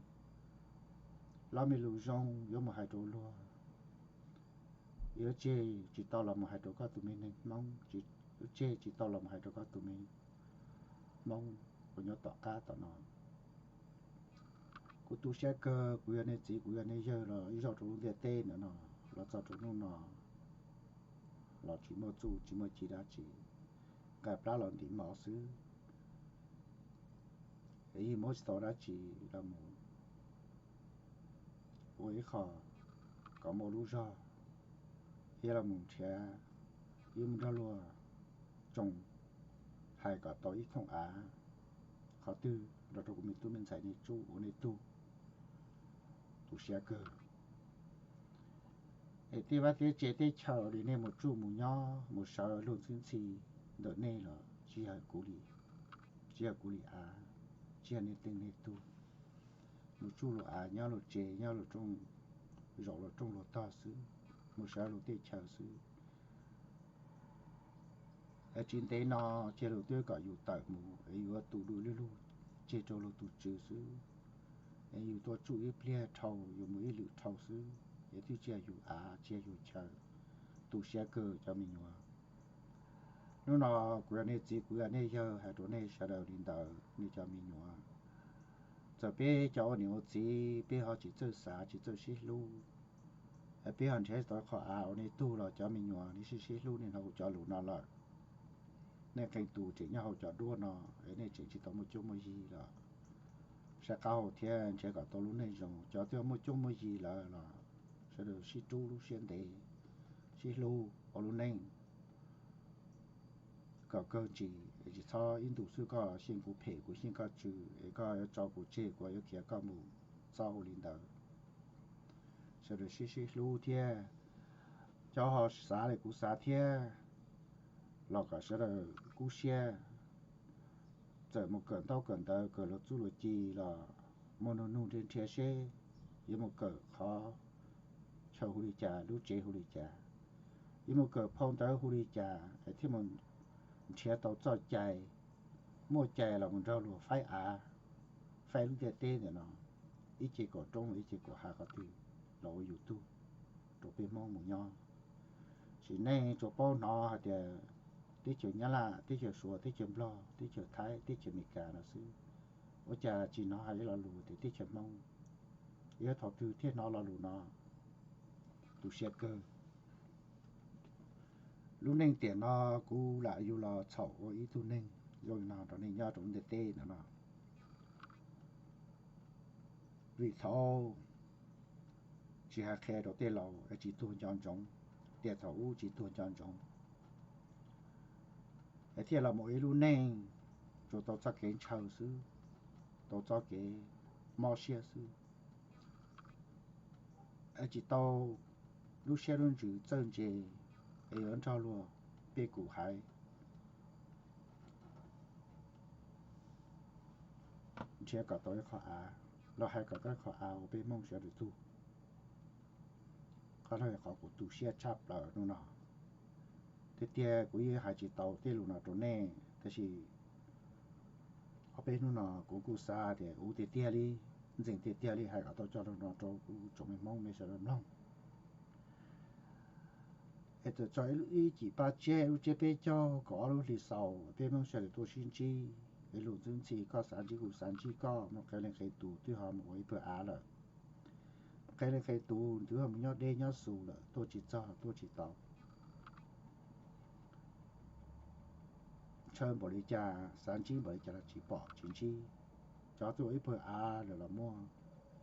lub me lus zoo yuav mus hais rau luag, yuav tseg tsis tau los mus hais rau koj tus me neeg Hmoob, yuav tseg tsis tau los mus hais rau koj tus me Hmoob uas nyob tom qab tom no. Kuv tu siab kawg, kuv yog nej txiv, kuv yog nej yawg los ib zaug rau lub ntiaj teb ntawm no los txog rau hnub no los tsis muaj txuj tsis muaj ci dab tsi, nqa plab los ntim mov xwb. Es yeej muab tsis tau dab tsi los mus ua ib qho kom muaj lub zog, thiab los mus nrhiav, yuav mus nrog luag tsoo, hais kom tau ib thooj av qhov twg nrog rau kuv me tub me ntxhais nej tsuj ua nej tug. Tu siab kawg. Es tej vaj tej tsev teb chaws li nej mus tsuj mus nyob mus sawv luag ntxhwb ntxhi ntawm nej los tsis yog kuv li, tsis yog kuv li av, tsis yog nej tej nej tug. Mus tsuj luag av nyob luag tsev nyob luag rooj, zaum luag rooj luag tog xwb, mus sawv luag teb chaws xwb. Es tsis ntev no cia luag twb kom yus tawm mus es yuav tu dua lub lug tseg rau luag tus tswv xwb. Es yus tuaj tsuj ib pliag dhau, yus mus ib lwm dhau xwb, es twb tsis yog yus av tsis yog yus chaw. Tu siab kawg cov me nyuam. Hnub no kuv yog nej txiv kuv yog nej yawg hais rau nej sawv daws li ntawd nej cov me nyuam. Txawm peb cov ua niam ua txiv peb ho tsis txawj xav tsis txawj sib hlub, peb ho nrhiav tau qhov av ua nej tug los cov me nyuam nej sib sib hlub nej hnov kuv cov lus no lawm. Nej qee tus tseem nyob hauv cov duab no es nej tseem tsis tau muaj cuab muaj yig los saib qab hau thiab nrhiav kom tau lub neej zoo. Cov twb muaj cuab muaj yig lawm los sawv daws sib rub lub siab ntev, sib hlub ua lub neej kom kawg ntsis, tsis txhob ib ntus xwb koj xyeej kuv phem kuv xyeej koj tsw es koj yuav tso kuv tseg kuv yuav khiav koj mus, txhob ua li ntawd. Sawv daws sib sib hlub thiab, cov ho xav li kuv xav thiab los kom sawv daws kub siab. Txawm mus kawm ntaub kawm ntawv kawm luag txuj luag ci los mus nug nug nrhiav nrhiav seb yuav mus kawm qhov chaw hu li cas, lub tsev hu li cas, yuav mus kawm phau ntawv hu li cas es thiaj mus nrhiav tau txoj cai, muaj cai los mus nrog luag faib av, faib lub ntiaj teb ntawm no, ib ce kaum roob ib ce kaum hav qhov twg los ua yus tug rau peb Hmoob mus nyob. Sim neej tsuas paub hnov hais tias teb chaws Nyab Laj, teb chaws Suav, teb chaws Nplog, teb chaws Thaib, teb chaws Amelikas no xwb, ua cas tsis hnov hais ib lo lus tias teb chaws Hmoob. Yog thaum twg thiaj hnov lo lus no? Tu siab kawg. Lub neej tiam no kuv lam yug los txhaum ua ib tug neeg zoo li no rau nej nyob rau lub ntiaj teb no no. Vim thaum tsis hais qhia rau tej laus es tsis tuag nco ntsoov, tiam thaum ub tsis tuag nco ntsoov, es thiaj los mus ib lub neej tsuas tau txoj kev ntshaw xwb, tau txoj kev mob siab xwb, es tsis tau lub siab lub ntsws txawj ntse es yuav nrog luag peb kum haiv nrhiav kom tau ib qho av, los hais kom tau ib qho av ua peb Hmoob sawv daws tug. Qhov no yog qhov kuv tu siab tshaj plaws hnub no. Tiag tiag kuv yeej hais tsis tau tej lus no rau nej, tab sis ob peb hnub no kuv kuj xav tias ua tiag tiag li, ntxeem tiag tiag li hais kom tau cov lus no rau kuv tsoom me Hmoob nej sawv daws mloog. Es txawm tso ib lub ib cim paj tsiab lub tsiab peb caug kaum ob lub hlis xaus peb Hmoob sawv daws tuaj sib ntsib, es lus ntxwb ntxhi koj xav ntsib kuv xav ntsib koj, mus qee leej qee tus twb ho mus ua ib pawg av lawm. Qee leej qee tus twb ho mus nyob deb nyob xus lawm, tuaj tsis txog tuaj tsis tau. Ntshaw npaum li cas xav ntsib npaum li cas los tsis pom tsis ntsib. Cov tuaj ib pawg av lawm los muaj,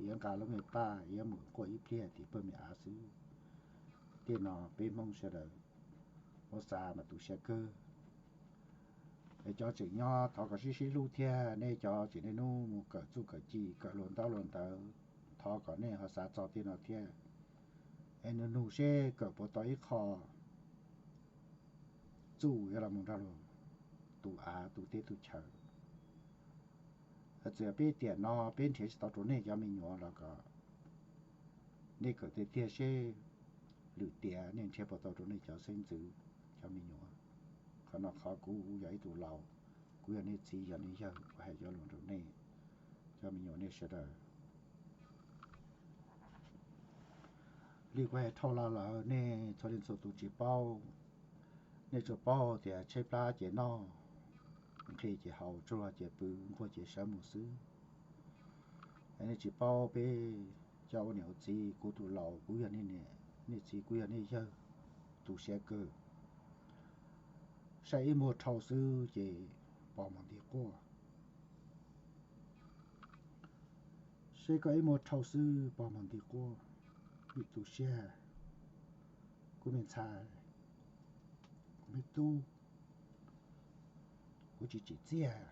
yuav nqa lub me paj yuav mus quaj ib pliag tim pawg me av xwb. Tej no peb Hmoob sawv daws muab xav mas tu siab kawg. Es cov tseem nyob thov kom sib sib hlub thiab, nej cov tseem niaj hnub mus kawm txuj kawm ci kawm luag ntaub luag ntawv, thov kom nej ho xav txog tej no thiab. Es nug nug seb kawm puas tau ib qho txuj yuav los mus nrog luag tu av tu teb tu chaw. Txawm peb tiam no peb nrhiav tsis tau rau nej cov me nyuam los kom nej kawm tiag tiag seb lwm tiam nej nrhiav puas tau rau nej cov xeeb ntxwv, cov me nyuam. Qhov no qhov kuv yog ib tug laus, kuv yog nej txiv yog nej yawg, kuv hais cov lus rau nej, cov me nyuam nej sawv daws. Li kuv hais dhau los lawm nej txhua leej txhua tus tsis paub. Nej tsuas paub tias tshaib plab ces noj, nqhis ces haus, tsaug zog ces pw, nquag ces sawv mus xwb. Nej tsis paub peb cov ua niam ua txiv, kuv tus laus kuv yog nej niam, nej txiv kuv yog nej yawg, tu siab kawg. Saib ib muag dhau xwb ces pos mos nti quaj. Saib koj ib muag dhau xwb pos mos nti quaj, vim tu siab. Kuv me ntxhais, kuv me tub, kuv tsis tsim txiaj.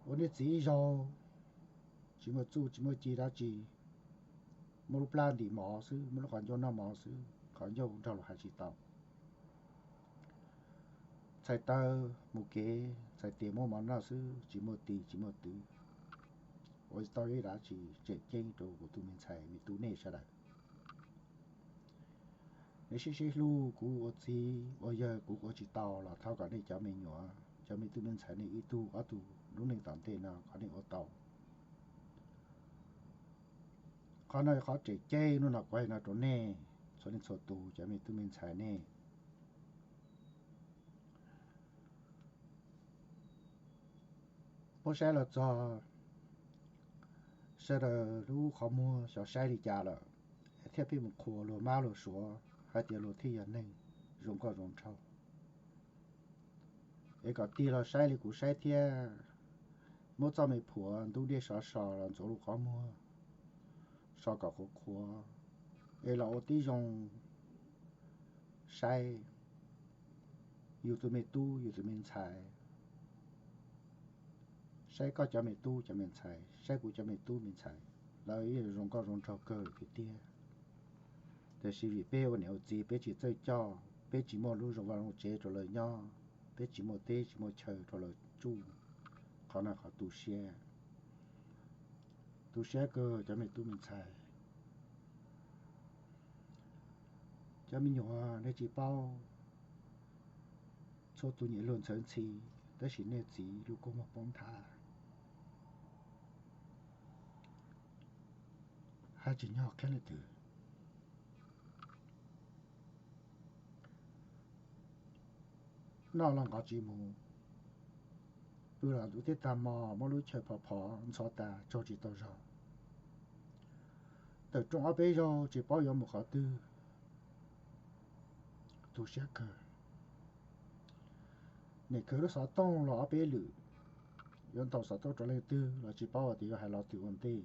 Ua niag txiv ib zaug tsis muaj txuj tsis muaj ci dab tsi, muaj lub plab ntim mov xwb, muaj lub qhov ncauj noj mov xwb, qhov ncauj nrog luag hais tsis tau. Txhais taw mus kev, txhais tes muaj mov noj xwb, tsis muaj tis tsis muaj twv. Ua tau ib dab tsi tseem ceeb rau kuv tus me ntxhais me tub nej sawv daws. Nej sib sib hlub, kuv ua txiv ua yawg kuv ua tsis tau los thov kom nej cov me nyuam, cov me tub me ntxhais nej ib tug ob tug lub neej tom ntej no kom nej ua tau. Qhov no yog qhov tseem ceeb hnub no kuv hais no rau nej txhua leej txhua tus cov me tub me ntxhais nej. Muab saib los txog sawv daws lub qhov muag xyov saib li cas lawm, thiab pheej mus qhuas luag mab luag suav hais tias luag thiaj yog neeg zoo nkauj zoo nraug. Es kom tig los saib li kuv saib thiab, muab txoj me phuam ntub dej sov so los ntxuav lub qhov muag, so kom qhuav qhuav, es los ua tib zoo saib yus tus me tub yus tus me ntxhais, saib koj cov me tub cov me ntxhais, saib kuv cov me tub me ntxhais, lawv zoo nkauj zoo nraug kawg lawm tiag tiag. Tiam sis vim peb ua niam ua txiv peb tsis txawj coj, peb tsis muaj lub zoo vaj zoo tsev rau lawv nyob, peb tsis muaj teb tsis muaj chaw rau lawv tsuj, qhov no qhov tu siab. Tu siab kawg cov me tub me ntxhais. Cov me nyuam nej tsis paub, txhua tus nyiam luag ntxhawv ntxhi, tab sis nej txiv lub kua muag poob nthav, haj tsis nyob qhia leej twg. Noj los nqos tsis mus, pw los ntuv thiab tag hmo muab lub chaw phov phov ntxhov tas tsaug tsis tau zog. Tawm rooj ob peb zaug tsis paub yuav mus qhov twg, tu siab kawg. Nim khwv lub xov tooj los ob peb lwm, yuav ntaus xov tooj rau leej twg los tsis paub tias yuav hais los twg ua ntej,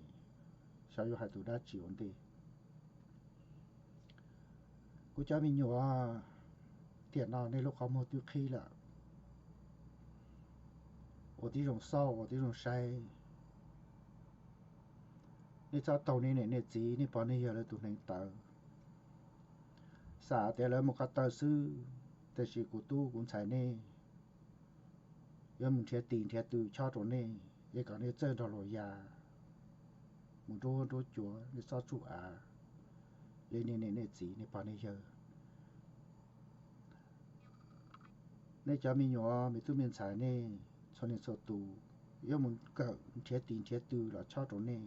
xyov yuav hais tus dab tsi ua ntej. Kuv cov me nyuam, tiam no nej lub qhov muag twb qhib lawm, ua tib zoo xauj ua tib zoo saib. Nej txhob taug nej niam nej txiv nej pog nej yawg lawv tus hneev tawv, xav tias lawv mus ko taw xwb, tiam sis kuv tub kuv ntxhais nej yuav mus nrhiav tis nrhiav tw chob rau nej, es kom nej txawj nrog luag ya mus nruab huab nruab cua, nej txhob tsuj av li nej niam nej txiv nej pog nej yawg. Nej cov me nyuam me tub me ntxhais nej txhua leej txhua tus yuav mus kawm nrhiav tis nrhiav tw los chob rau nej,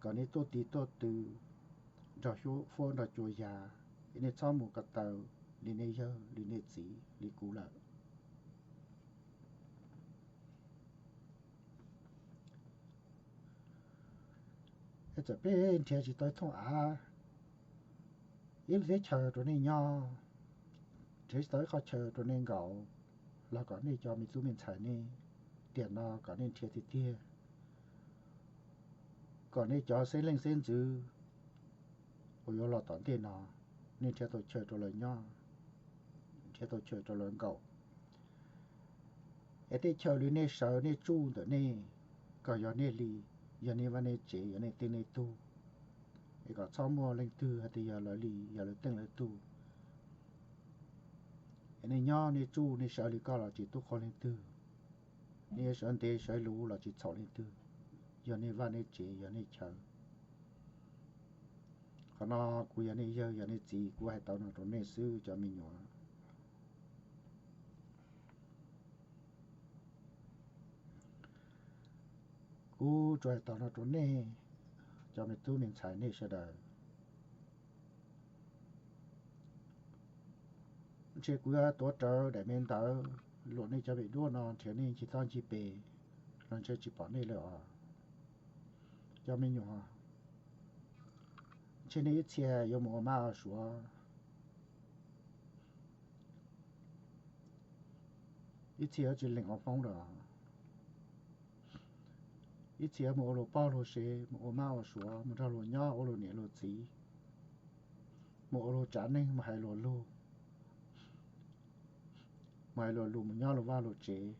kom nej tuaj tis tuaj tw nrog huab nrog cua ya, es nej txhob mus ko taw li nej yawg li nej txiv li kuv lawm. Es txawm peb nrhiav tsis tau ib thooj av, ib lub teb chaws rau nej nyob, nrhiav tsis tau ib qho chaw rau nej nkaum, los kom nej cov me tub me ntxhais nej, tiam no kom nej nrhiav tiag tiag, kom nej cov xeeb leej xeeb ntxwv uas yuav los tom ntej no, nej nrhiav tau chaw rau lawv nyob, nrhiav tau chaw rau lawv nkaum, Es tej chaw li nej sawv nej tsuj ntawm nej, kom yog nej li, yog nej vaj nej tsev, yog nej teej nej tug, es kom txhob muaj leej twg hais tias yog lawv li, yog lawv teej lawv tug. Es nej nyob nej tsuj nej sawv li koj los tsis tub qhua leej twg, nej yuav sawv ntev sawv luv los tsis txhaum leej twg, yog nej vaj nej tsev, yog nej chaw. Qhov no kuv yog nej yawg yog nej txiv, kuv hais tau no rau nej xwb cov me nyuam. Kuv tsuas hais tau no rau nej cov me tub me ntxhais nej sawv daws. Ntshe kuv yuav tuav rawv daim me ntawv luam nej cov me duab no nrhiav nej ncig toj ncig pes los ntshe tsis pom nej lawm os. Cov me nyuam, ntshe nej ib txhia yuav mus ua mab ua suav, ib txhia yuav tsis lees ua Hmoob lawm. Ib txhia mus ua luag poj luag sev, mus ua mab ua suav, mus nrog luag nyob ua luag niam luag txiv, mus ua luag tsav neeg, mus hais luag lug, mus hais luag lug, mus nyob luag vaj luag tsev,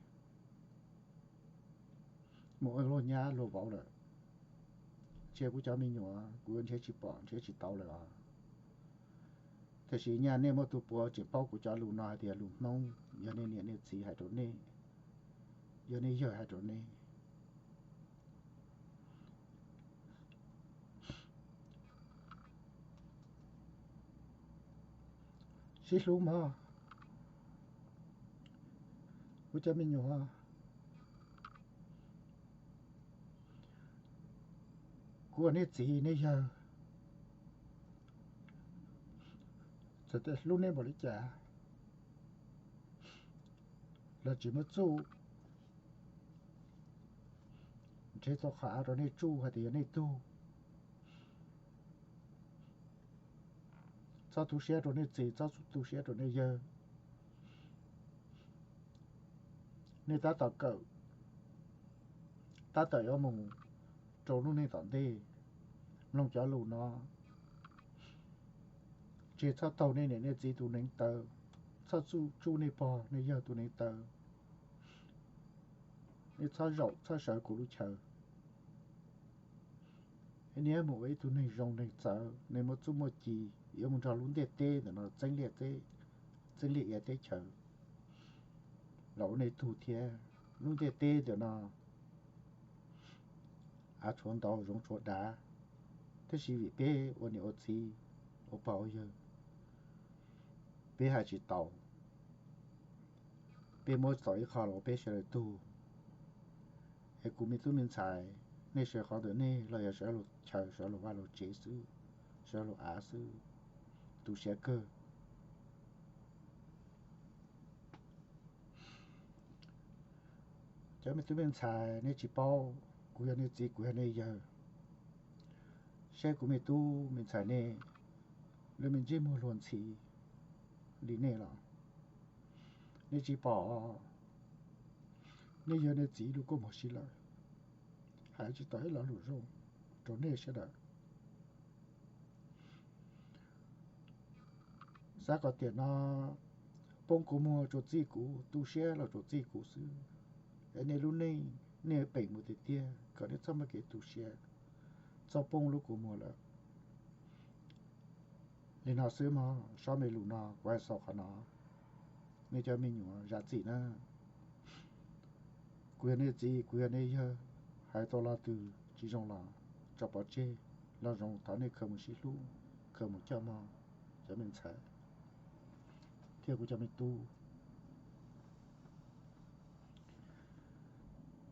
mus ua luag nyab luag vauv lawm. Ntshe kuv cov me nyuam kuv yuav nrhiav tsis pom nrhiav tsis tau lawm os. Tiam sis nyaj nej muaj tus puav tseem paub kuv cov lus no hais tias lus Hmoob, yog nej niam nej txiv hais rau nej, yog nej yawg hais rau nej. Sib hlub mog kuv cov me nyuam. Kuv ua nej txiv nej yawg, txawm tias hlub nej npaum li cas los tsis muaj txuj nrhiav txoj qhov av rau nej tsuj hais tias yog nej tug. Txhob tu siab rau nej txiv, txhob tu siab rau nej yawg. Nej tab tom kawm, tab tom yuav mus rau lub neej tom ntej, mloog cov lus no, tseg txhob taug nej niam nej txiv tus neev taw, txhob tsuj nej pog nej yawg tus neev taw. Nej txhob zaum txhob sawv kuv lub chaw. Nej mus ua ib tug neeg zoo neeg txawv, nej muaj txuj muaj ci, yuav mus nrog lub ntiaj teb ntawm no txeeb liaj ia teb chaws los ua nej tug thiab. Lub ntiaj teb ntawm no av tshuav ntau zoov tshuav dav, tab sis vim peb ua niam ua txiv, ua pog ua yawg, peb hais tsis tau. Peb muab txaus ib qho los ua peb sawv daws tug. Es kuv me tub me ntxhais, nej sawv qhov ntawm nej los yog sawv luag chaw, sawv luag vaj luag tsev xwb, sawv luag av xwb, tu siab kawg. Cov me tub me ntxhais, nej tsis paub, kuv yog nej txiv, kuv yog nej yawg. Saib kuv me tub me ntxhais nej, lub me ntsej muag luag ntxhi li nej los nej tsis pom. Nej yog nej txiv lub kua muag si lawm, hais tsis tau ib lo lus zoo rau nej sawv daws. Xav kom tiam no poob kua muag tsuas txij kuv, tu siab los tsuas txij kuv xwb. Es nej lub neej nej peem mus tiag tiag, kom nej txhob muaj kev tu siab, txhob poob lub kua muag lawm. Li no xwb mog, sob me lus no kuv hais xaus qhov no. Nej cov me nyuam zam txim na. Kuv yog nej txiv, kuv yog nej yawg, hais tau lo twg tsis zoo los tso pov tseg, lo zoo thov nej khaws mus sib hlub, khaws mus coj mog cov me ntxhais thiab kuv cov me tub.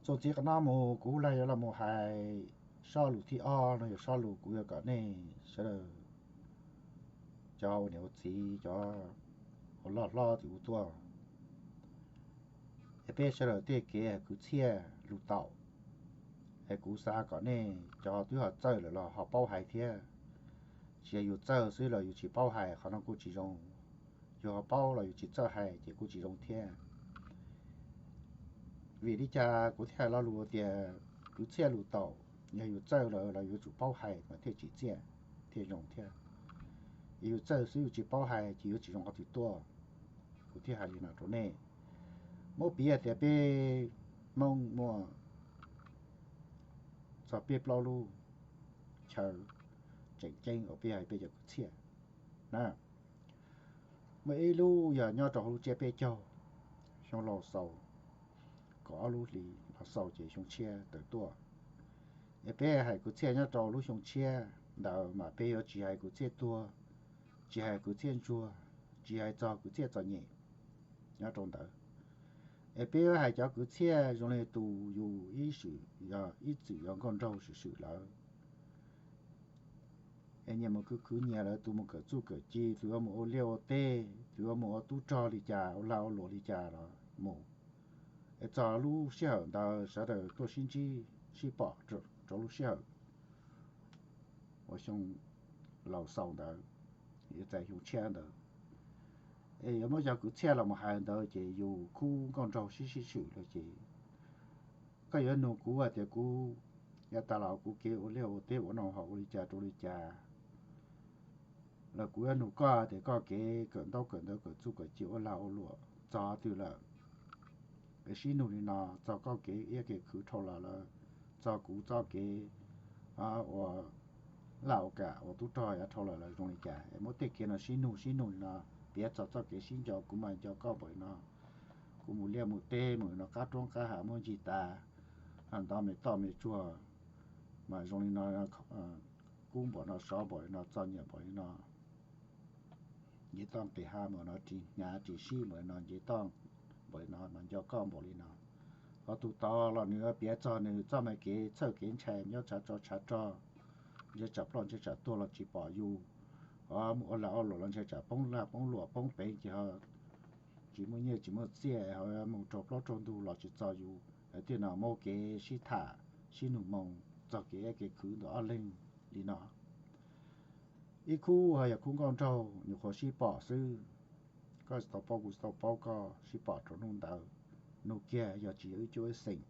Txuas ntxiv qhov no mus kuv lam yuav los mus hais sob lus thib ob no, yog sob lus kuv yuav kom nej sawv daws cov ua niam ua txiv, cov uas loj hlob tim ub tuaj, es peb sawv daws tej kev kwv txhiaj lus taum. Es kuv xav kom nej cov twb ho txawj lawm los ho paub hais thiab. Tsis yog yus txawj xwb los yus tsis paub hais, qhov no kuj tsis zoo. Yus ho paub los yus tsis txawj hais ces kuj tsis zoo thiab. Vim li cas kuv thiaj hais lo lus tias kwv txhiaj lus taum? Yog yus txawj lawm los yuav tsum paub hais mas thiaj tsim txiaj, thiaj zoo thiab. Yog yus txawj xwb yus tsis paub hais ces yuav tsis zoo qhov twg tuaj. Kuv thiaj hais li no rau nej. Muab piv tias peb Hmoob muaj txog peb plaub lub chaw tseem ceeb uas peb yog peb cov kwv txhiaj na. Muaj ib lub yog nyob rau hauv lub tsiab peb caug, xyoo laus xaus, kaum ob lub hlis los xaus ces xyoo tshiab tawm tuaj. Es peb hais kwv txhiaj nyob rau lub xyoo tshiab ntawd mas peb yuav tsis hais kwv txhiaj tuag, tsis hais kwv txhiaj ntsuag, tsis hais txog kwv txhiaj txom nyem nyob rau ntawd. Es peb yuav hais cov kwv txhiaj zoo li tus yus ib txwm yog nkauj nraug swm swm lawm, es nyias mus khwv khwv nyias lawv, tus mus kawm txuj kawm ci, tus yuav mus ua liaj ua teb, tus yuav mus ua tub rog li cas, ua lag ua luam li cas los mus. Es txog lub sij hawm ntawd sawv daws tuaj sib ntsib sib pom rau lub sij hawm uas xyoo laus xaus ntawd, yuav txais xyoo tshiab ntawd. Es yuav muab cov kwv txhiaj los mus hais ntawd ces yus khub nkauj nraug sib sib swm lawm ces koj yuav nug kuv hais tias kuv yav tas los kuv kev ua liaj ua teb ua noj haus ua li cas rau li cas, los kuv yuav nug koj tias koj kev kawm ntaub kawm ntawv kawm txuj kawm ci ua lag ua luam txog twg lawm. Es sib nug li no, txog koj kev iab kev khwv dhau los lawm, txog kuv txoj kev ua laj ua kam ua tub rog yav dhau los lawm zoo li cas. Es muab tej kev no sib nug sib nug li no, piav txog txoj kev sib nco, kuv mas nco koj npaum li no, kuv mus liaj mus teb mus li no qab roob qab hav muab ncig tas, ntov me toj me tsuag mas zoo li no, kub npaum no sov npaum li no txom nyem npaum li no, nce toj nqis hav npaum no, ris hnyav ris sib npaum li no, nce toj npaum li no mas nco koj npaum li no. Ho tus tod los nws piav txog nws txoj me kev txhawj kev ntshai nyob tshav tso tshav rog, ntshe tsam ploj ntshe tsam tuag los tsis pom yus, ho mus ua lag ua luam los ntshe tsam poob lag poob luam poob peev ces ho tsis muaj nyiaj tsis muaj txiaj, ho mus raug plaub raug ntug los tsis txog yus. Tej no muab kev sib tham sib nug moo txog kev iab kev khwv ntawm ob leeg li no. Ib khub ho yog khub nkauj nraug nyuam qhuav sib pom xwb, koj tsis tau paub kuv tsis tau paub, koj sib pom rau hnub ntawd, nug kiag yog tsis yog wb cuab wb xeem,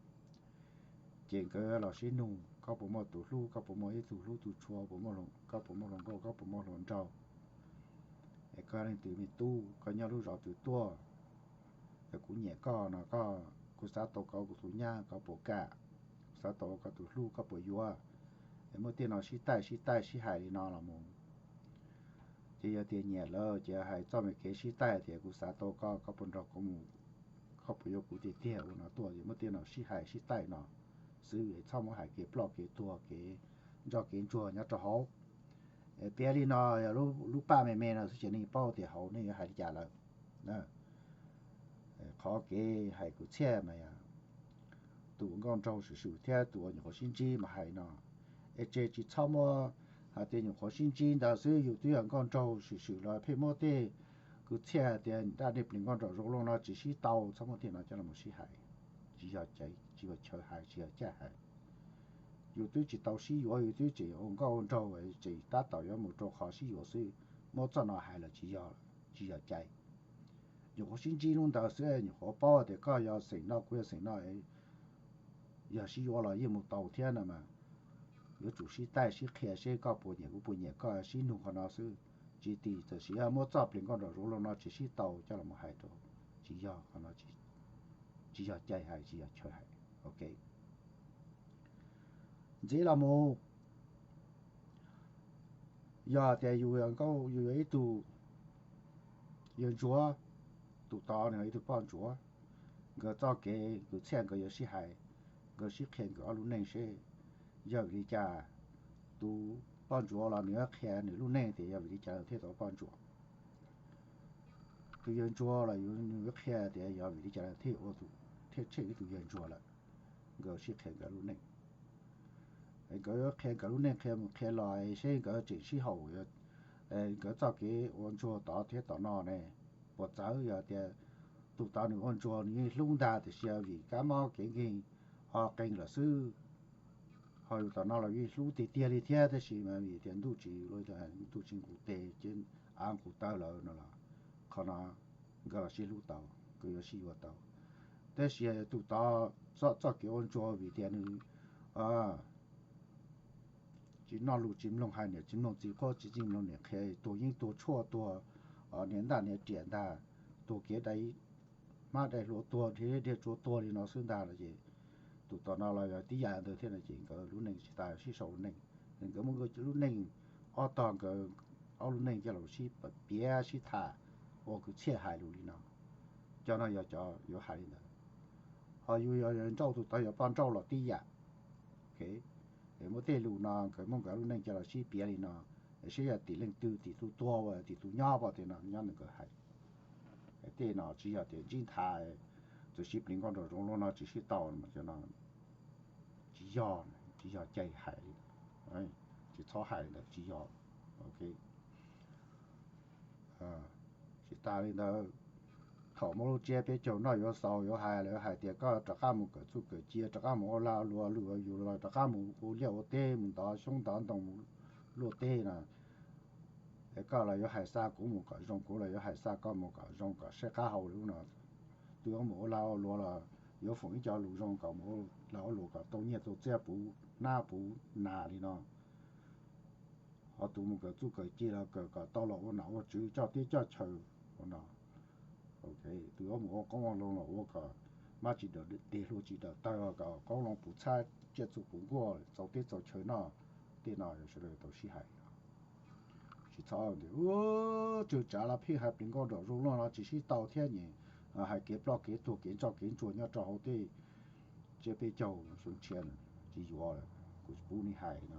ces nkawd los sib nug koj puas muaj tus hlub, koj puas muaj ib tug hlub tus tshua, koj puas muaj hluas nkauj, koj puas muaj hluas nraug, es koj leej twg me tub, koj nyob lub zos twg tuaj. Yog kuv nyiam koj no, koj, kuv xav tau koj ua kuv tus nyab, koj puas kam? Kuv xav tau ua koj tus hlub, koj puas yuav? Es muab tej no sib taij sib taij sib hais li no los mus, ces yog tias nyiam lawm ces hais txoj me kev sib taij tias kuv xav tau koj, koj puas nrog kuv mus, koj puas yuav kuv tiag tiag ua no tuaj. Ces muab tej no sib hais sib taij no xwb, txhob muab hais kev ploj kev tuag kev ntsoj kev ntsuag nyob rau hauv. Piav li no, yog lub paj me me no xwb ces nej paub tias hauv nej yuav hais li cas lawm. Qhov kev hais kwv txhiaj mas yog tus uas nkauj nraug swm swm thiab tus uas nyuam qhuav sib ntsib mas hais no, es ces tsis txhob muab hais tias nyuam qhuav sib ntsib ntawd xwb, yus twb yog nkauj nraug swm swm los pheej muab tej kwv txhiaj tias daj nej plis nkauj nraug zoo loj no tsis sib tau, txhob muab tej no coj los sib hais. Tsis yog, tsis yog chaw hais, tsis yog caij hais. Yus twb tsis tau sib yuav, yus twb tseem ua nkauj ua nraug, tseem tab tom yuav mus rau qhov sib yuav xwb, muab txoj no hais los tsis yog, tsis yog cai. Nyuam qhuav sib ntsib hnub ntawd xwb, nyuam qhuav paub tias koj yog xeem no kuv yog xeem no, yog sib yuav los yeej mus tau thiab no mas, yuav tsum sib taij sib qhia seb koj puas nyiam kuv puas nyiam koj, sib nug qhov no xwb. Tsis tim tam sim muab txoj plis nkauj nraug zoo loj no tsis sib tau coj los hais rau, tsis yog qhov no, tsis yog cai hais, tsis yog chaw hais. Ok, ntxiv los mus, yog tias yus yog nkauj, yus yog ib tug yawg ntsuag, tus tod nws yog ib tug poj ntsuag, nkawd txoj kev kwv txhiaj nkawd yuav sib hais, nkawd sib qhia nkawd ob lub neej seb yog vim li cas. Tus poj ntsuag los nws yuav qhia nws lub neej tias yog vim li cas nws thiaj tau ua poj ntsuag. Tus yawg ntsuag los nws yuav qhia tias yog vim li cas nws thiaj ua, thiaj tsheej ib tug yawg ntsuag lawm. Nkawd sib qhia nkawd lub neej. Nkawd qhia nkawd lub neej, qhia mus qhia los seb nkawd tseem sib haum nkawd txoj kev ua ntsuag tod thiab tom no ne. Puas txawv, yog tias tus tod nws ua ntsuag nws yeej hlub ntag, tiam sis vim kab mob kev nkeeg ho qee lawm xwb. Ho yus tom no los yeej hlub tiag tiag li thiab, tab sis mas vim tias ntuj tsis, ntuj tsis nqus tes ces av nqus taw lawm no los, qhov no nkawd los sib hlub tau, nkawd yuav sib yuav tau. Tab sis tus tod txoj, txoj kev ua ntsuag vim tias nws tsis noj lus tsis mloog hais, niam tsis mloog txiv qhuab, tsis tsis mloog niam qhia, tuag yeeb tuag tshuaj, tuag niam ntaj niam riam ntag, tuag kev dai hmab dai hlua tuag, dhia tsuag tuag li no xwb ntag no ces tus tom no los yog tib yam ntawd thiab no ces nkawd lub neej tsis tas sib sau lub neej. Nkawd muab nkawd lub neej ob tog, nkawd ob lub neej coj los sib piav sib tham ua kwv txhiaj hais lus li no. Cov no yog cov yuav hais li ntawd. Ho yus yog nrauj tus tod yog poj nrauj los tib yam. Es muaj tej lus no nkawd muab nkawd lub neej coj los sib piav li no, es saib yog tim leej twg, tim tus tuag, tim tus nyob pom tias no nyob ntawm nkawd hais. Tej no tsis yog tias ntsib nthav, txawm sib plig nkauj nraum zoov luaj no tsis sib tau, cov no tsis yog, tsis yog cai hais li, tsis txhob hais li ntawd, tsis yog. Ok. Tsis tas li ntawd, thaum muaj lub tsiab peb caug noj yuav xaus yuav hais los yuav hais tias koj rov qab mus kawm txuj kawm ci, rov qab mus ua lag ua luam, lwm yus los rov qab mus ua liaj ua teb, mus ntov xyoob ntov ntoo, mus luaj teb no, es koj los yuav hais xa kuv mus kom zoo, kuv los yuav hais xa koj mus kom zoo, kom saib qab hau li no. Tus yuav mus ua lag ua luam los yuav foom ib co lus zoo kom mus ua lag ua luam kom tau nyiaj tau txiaj puv hnab puv nas li no. Ho tus mus kawm txuj kawm ci los kawm kom tau los ua nom ua tswv coj teb coj chaw ua no. Tus yuav mus ua qoob ua loo los ua kom mab tsis dawm deg, hlua tsis dawm taw, kom qoob loo puv txhab, tsiaj txhu puv nkuaj, txaus teb txaus chaw noj. Tej no sawv daws tau sib hais. Tsis txhob tias tswv tsav los pheej hais plig nkauj nraum zoov luaj no tsis sib tau thiab, hais kev ploj kev tuag kev ntsoj kev ntsuag nyob rau hauv tej tsiab peb caug xyoo tshiab, tsis yuav lawm, kuv tsis pub nej hais no.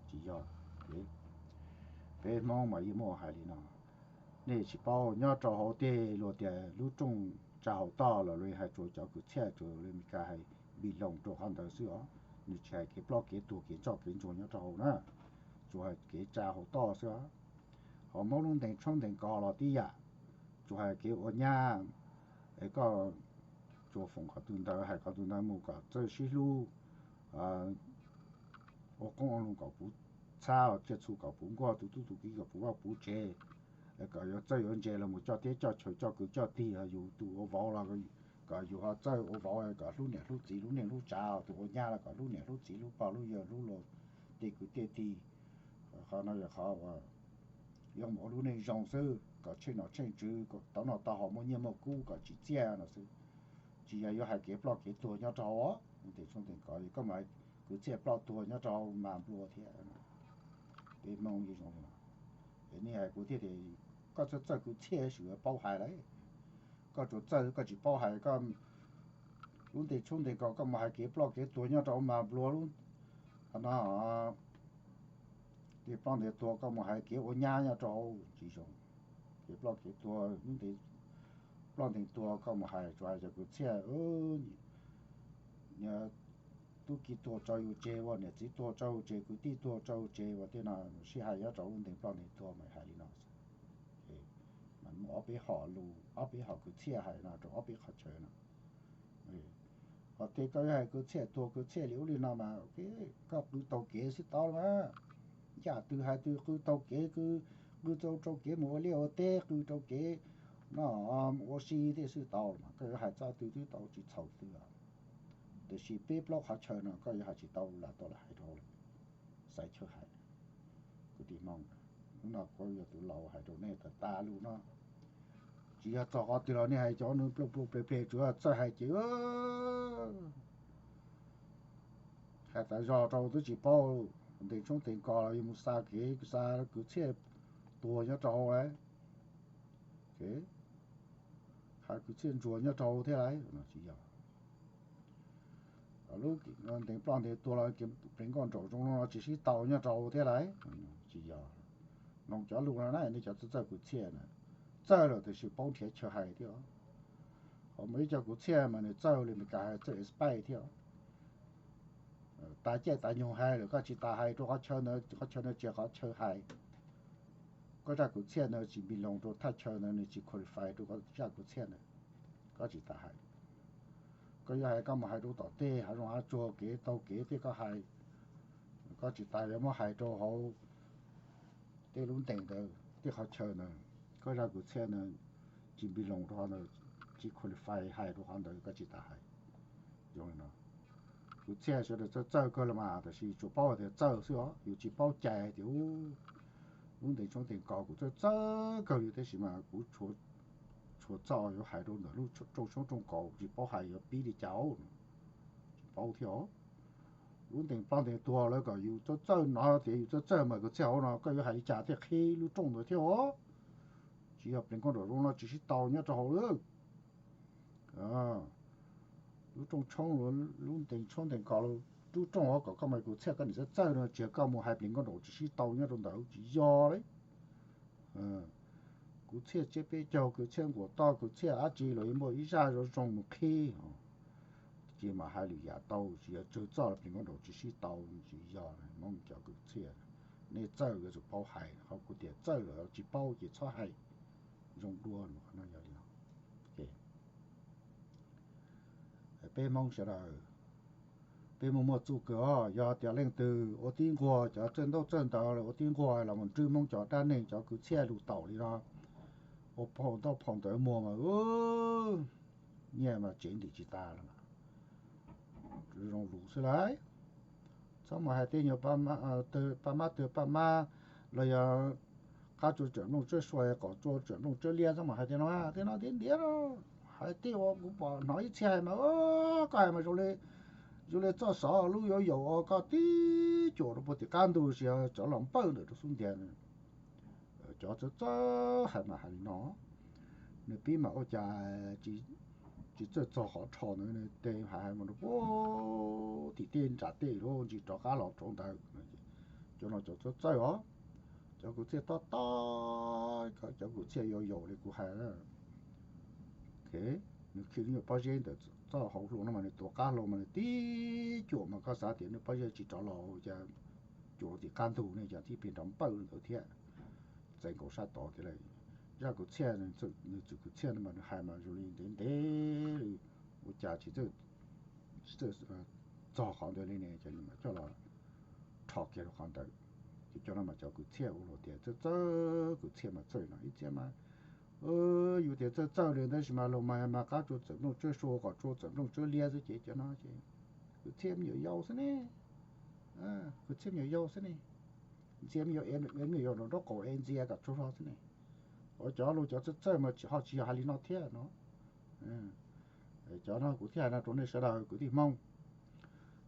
Tsis yog. Peb Hmoob mas yeej muaj hais li no. Nej tsis paub, nyob rau hauv tej luag tias lub rooj tsa hauv toj los luag hais tsuas cov kwv txhiaj, tsuas li Meskas hais npis loos rau qhov ntawd xwb os. Nws tsis hais kev ploj kev tuag kev ntsoj kev ntsuag nyob rau hauv na, tsuas hais kev tsa hauv toj xwb os. Ho Hmoob lub ntees tshoob ntees kos los tib yam, tsuas hais kev ua nyab, es koj tsuas foom qhov twg ntawd hais qhov twg ntawd mus kom txawj sib hlub, ua qoob ua loo kom puv txhab, tsiaj txhu kom puv nkuaj, tus tub tus kiv kom puv vaj puv tsev, kom yuav txawj yuav ntse los mus coj teb coj chaw coj kwv coj tij. Yus tus ua vauv los kom yus ho txawj ua vauv kom hlub niam hlub txiv hlub neej hlub tsav, tus ua nyab los kom hlub niam hlub txiv hlub pog hlub yawg hlub luag tej kwv tej tij. Qhov no yog qhov uas yuav mus ua lub neej zoo xwb, kom tsheej nom tsheej tswv, kom tau noj tau haus muaj nyiaj muaj kub, kom tsim txiaj no xwb. Tsis yog yuav hais kev ploj kev tuag nyob rau hauv. Ntees tshoob ntees kos koj mus hais kwv txhiaj ploj tuag nyob rau hauv mas nplua thiab. Peb Hmoob yeej zoo li no. Es nej hais kuv thiaj tias koj txawj txawj kwv txhiaj, paub hais lawm. Koj tsuas txawj koj tsis paub hais, koj lub ntees tshoob ntees kos koj mus hais kev ploj kev tuag nyob rau hauv mas nplua lub, qhov no ntees ploj ntees tuag koj mus hais kev ua nyab nyob rau hauv tsis zoo. Kev ploj kev tuag, lub ntees ploj ntees tuag koj mus hais tsuas hais cov kwv txhiaj, niam tub ki tuag tso yus tseg, ua niam txiv tuag tso yus tseg, kwv tij tuag tso yus tseg, ua tej no sib hais nyob rau lub ntees ploj ntees tuag mas hais li no. Mas muaj ob peb hom lus, ob peb hom kwv txhiaj hais no rau ob peb qhov chaw no. Ho tej koj yuav hais kwv txhiaj tuag kwv txhiaj li ub li no mas koj qw taug kev xwb tau los mas. Yam twg hais twg qw taug kev, qw, qw tau rau kev mus ua liaj ua teb, qw rau kev no mus ua si tej xwb tau los mas. Koj yuav hais txoj twg twb tau, tsis txhaum twg. Tiam sis peb plaub qhov chaw no koj yuav hais tsis tau, lam tau lam hais rau hauv lawm. Xaiv chaw hais. Kwv tij Hmoob, lub no kuv yog tus laus hais rau nej tas tas lus no. Tsis yog txog qhov twg los nej hais cov nws pluj pluj ple ple, tsuas yog txawj hais ces hais tas zog rau twb tsis paub, ntees tshoob ntees kos los yuav mus xa kev xa kwv txhiaj tuag nyob rau hauv lawm. Hais kwv txhiaj ntsuag nyob rau hauv thiab lawm, tsis yog. Lub ntees ploj ntees tuag los kev plig nkauj nraum zoov no tsis sib tau nyob rau hauv thiab lawm, tsis yog. Mloog cov lus no na, nej cov txawj txawj kwv txhiaj na, txawj lawm tiam sis paub nrhiav chaw hais thiab. Ho muaj ib co kwv txhiaj mas nws txawj li Meskas hais txawj expert thiab. Tas caij tas nyoog hais lawm koj tsis tas hais rau qhov chaw ntawd, qhov chaw ntawd tsis yog qhov chaw hais. Koj zaj kwv txhiaj ntawd tsis npis loos rau thaj chaw ntawd, nws tsis qualify rau koj zaj kwv txhiaj ntawd, koj tsis tas hais. Koj yuav hais koj mus hais rau tom tej hav zoov hav tsuag kev taug kev tej koj hais, koj tsis tas yuav muab hais rau hauv tej lub ntees ntawd tej qhov chaw ntawd, koj zaj kwv txhiaj ntawd tsis npis loos rau qhov ntawd, tsis qualify hais rau qhov ntawd koj tsis tas hais. Zoo li no, kwv txhiaj sawv daws txawj txawj kawg los mas, tab sis tsuas paub hais tias txawj xwb os, yus tsis paub cai tias lub ntees tshoob ntees kos kuv txawj txawj kawg li tab sis mas kuv tshuav tshuav txoj yuav hais rau ntawm lub rooj xyoob rooj kaus, tsis paub hais yuav pib li cas, tsis paub thiab. Lub ntees ploj ntees tuag lawv kom yus txawj txawj, no tias yus txawj txawj mas kwv txhiaj hauv no koj yuav hais li cas thiaj qhib lub rooj ntawd thiab os. Tsis yog pleev koob nraum zoo no tsis sib tau nyob rau hauv lawm. Lub rooj tshoob, lub ntees tshoob ntees kos, lub rooj hauv kom koj mas kwv txhiaj koj niam txawj txawj no, tsis yog koj mus hais pleev koob nraum tsis sib tau nyob rau ntawd, tsis yog li. Kwv txhiaj tsiab peb caug, kwv txhiaj nkuas toj, kwv txhiaj dab tsi los yeej muaj ib zaj zoo zoo mus qhib. Ces mam hais lwm yam tau, tsis yog tsawg txoj pleev koob nraum tsis sib tau, tsis yog. Hmoob cov kwv txhiaj, nej txawj yuav tsum paub hais, ho kuv tias txawj lawm tsis paub ces txhob hais. Zoo dua no yog li no. Peb Hmoob sawv daws, peb muaj muaj txuj kawg os. Yog tias leej twg ua tib nquag cov txawj ntaub txawj ntawv los ua tib nquag los mus nrwb Hmoob cov dab neeg cov kwv txhiaj lus taum li no, ua phau ntaub phau ntawv muag mas nyiaj mas tsev ntim tsis tas lawm. Zoo lus xwb lauj. Txhob mus hais tej nyuag pab mab twg pab mab los yog qab tsua tseem nplooj tsawb sua, qom tsua tseem nplooj tsawb liab, txhob mus hais tej no, tej no tiag ntiav. Hais tej uas kuv pom hnov ib txhia hais mas, koj hais mas zoo li txoj xov lub yuav yaum ua koj tib cuam rau puag tim qab ntug, tsis yog cov los npawj ntawm rau xub ntiag. Cov txawj txawj hais mas hais li no, nws pib mas ua cas tsis txawj txog qhov rho ntawd, nws tes hais hais mas rau puag tim tej nram tej lub ntsis rov qab los rau ntawd. Cov no cov txawj txawj os. Cov kwv txhiaj tob tob, cov kwv txhiaj yuav yaum li kuv hais. Nws khi lub nyuag pob zeb ntawm txoj hauv hlua no mas nws tuav qab hlua mas nws tib cuam mas koj xav tias nws pob zeb tsis rov los, cas cuam rau tim qab ntug ne, cas tib pliag nrov npawj ntawd thiab. Txais nkaus sab tod tiag lauj. Zaj kwv txhiaj, nws txwm kwv txhiaj no mas nws hais mas zoo li ntev ntev li, ua cas tsis txawj txog qhov ntawd li ne, ces nws mam coj los rho kiag rau qhov ntawd. Ces cov no mas cov kwv txhiaj ua luag tias txawj txawj, kwv txhiaj mas txawj no ib txhia mas yus tias txawj txawj li ntawd, tab sis mas luag mas mas qab tsua txawm nplooj tsawb sua, qom tsua txawm nplooj tsawb liab xwb ces cov no ces kwv txhiaj me nyuam yaus xwb ne. Kwv txhiaj me nyuam yaus xwb ne. Ntxias me nyuam yaus, me nyuam yaus nraum nraub qaum es ntxias kom tsaug zog xwb ne. Ua cov luag cov txawj txawj mas tsis ho tsis yog hais li no thiab no. Cov no kuv thiaj hais no rau nej sawv daws kwv tij Hmoob.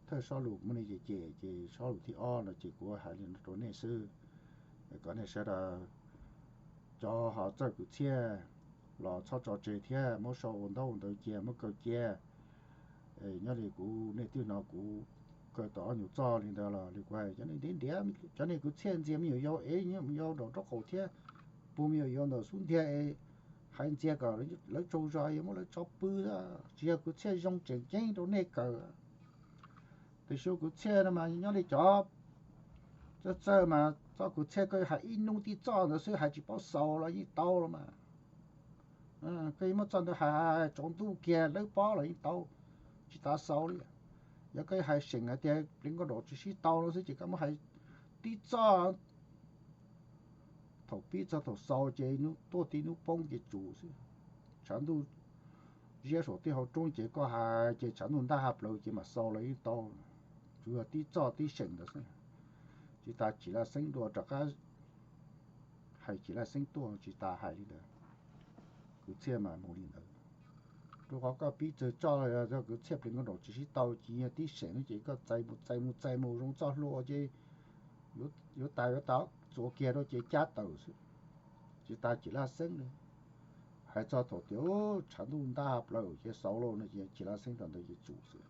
Thawj sob lus muaj nej cem cem ces sob lus thib ob no ces kuv hais li no rau nej xwb, kom nej sawv daws cov ho txawj kwv txhiaj los txhob tso tseg thiab, muab sau ua ntaub ua ntawv cia, muab kaw cia. Nyob li kuv nej twb hnov kuv kaw tau ob nyuag txoj li ntawd los li kuv hais, cov nej ntiav ntiav, cov nej kwv txhiaj ntxias me nyuam yaus es me nyuam yaus nraum nraub qaum thiab, puag me nyuam yaus ntawm xub ntiag es hais ntxias kom lawv tsaug zog es muab lawv tso pw. Tsis yog kwv txhiaj zoo tseem ceeb rau nej kawm. Tus xyov kwv txhiaj no mas nyob li cov txawj txawj mas txoj kwv txhiaj koj hais ib hnub tib txoj ntawd xwb, hais tsis paub xaus los yeej tau los mas. Koj yeej muab txoj ntawd hais hais tsaus ntuj kiag lawv paub los yeej tau, tsis tas xaus li. Yog koj hais seem hais tias pleev nkauj nraum tsis sib tau no xwb ces koj muab hais tib txoj, thaum pib txog thaum xaus ces hnub tuaj tib hnub poob ces tsum xwb. Tshav ntuj ziab saum tej hauv roob ces koj hais ces tshav ntuj ntab ha plaws ces mam xaus los yeej tau. Tsuas yog tib txoj tib seem ntawd xwb. Tsis tas Chim Laj Xeeb dua rov qab hais Chim Laj Xeeb tuaj, tsis tas hais li ntawd. Kwv txhiaj mas mus li ntawd. Rau qhov koj pib txawg txoj, yog kwv txhiaj pleev nkauj nraum tsis sib tau ces yog tib seem no ces koj txais mus txais mus txais mus zoo txoj hlua ces yuav tas yuav tas, txuas kiag rau ces cab tawm xwb. Tsis tas Chim Laj Xeeb li, hais txog thaum tias tshav ntuj ntab ha plaws ces xaus lauj no ces Chim Laj Xeeb thaum ntawd ces tsum xwb.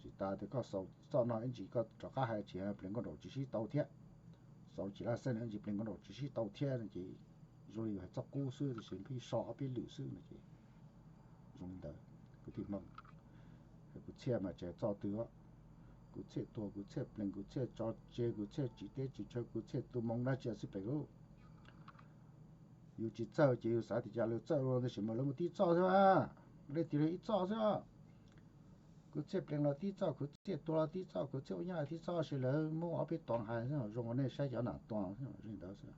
Tsis tas tias koj xaus txoj no ib ntsis koj rov qab hais tsis pleev nkauj nraum tsis sib tau thiab, xaus Chim Laj Xeeb no ib ntsis pleev nkauj nraum tsis sib tau thiab no ces zoo li yus hais txoj qub xwb, tab sis pheej so ob peb lwm xwb no ces zoo li ntawd. Kwv tij Hmoob, kwv txhiaj mas tsis hais txoj twg, kwv txhiaj tuag, kwv txhiaj pleev, kwv txhiaj tso tseg, kwv txhiaj tsim teb tsim chaw, kwv txhiaj tu moo dab tsi xwb pem lub. Yus tsis txawj ces yus xav tias cas lawv txawj ua, tab sis mas lawv muaj tib txoj xwb, leej twg los ib txoj xwb. Kwv txhiaj pleev los tib txoj, kwv txhiaj tuag los tib txoj, kwv txhiaj ua nyab los tib txoj, tab sis lawv muab ob peb tog hais xwb, zoo ua nej saib cov nam tua xwb, zoo li ntawd xwb.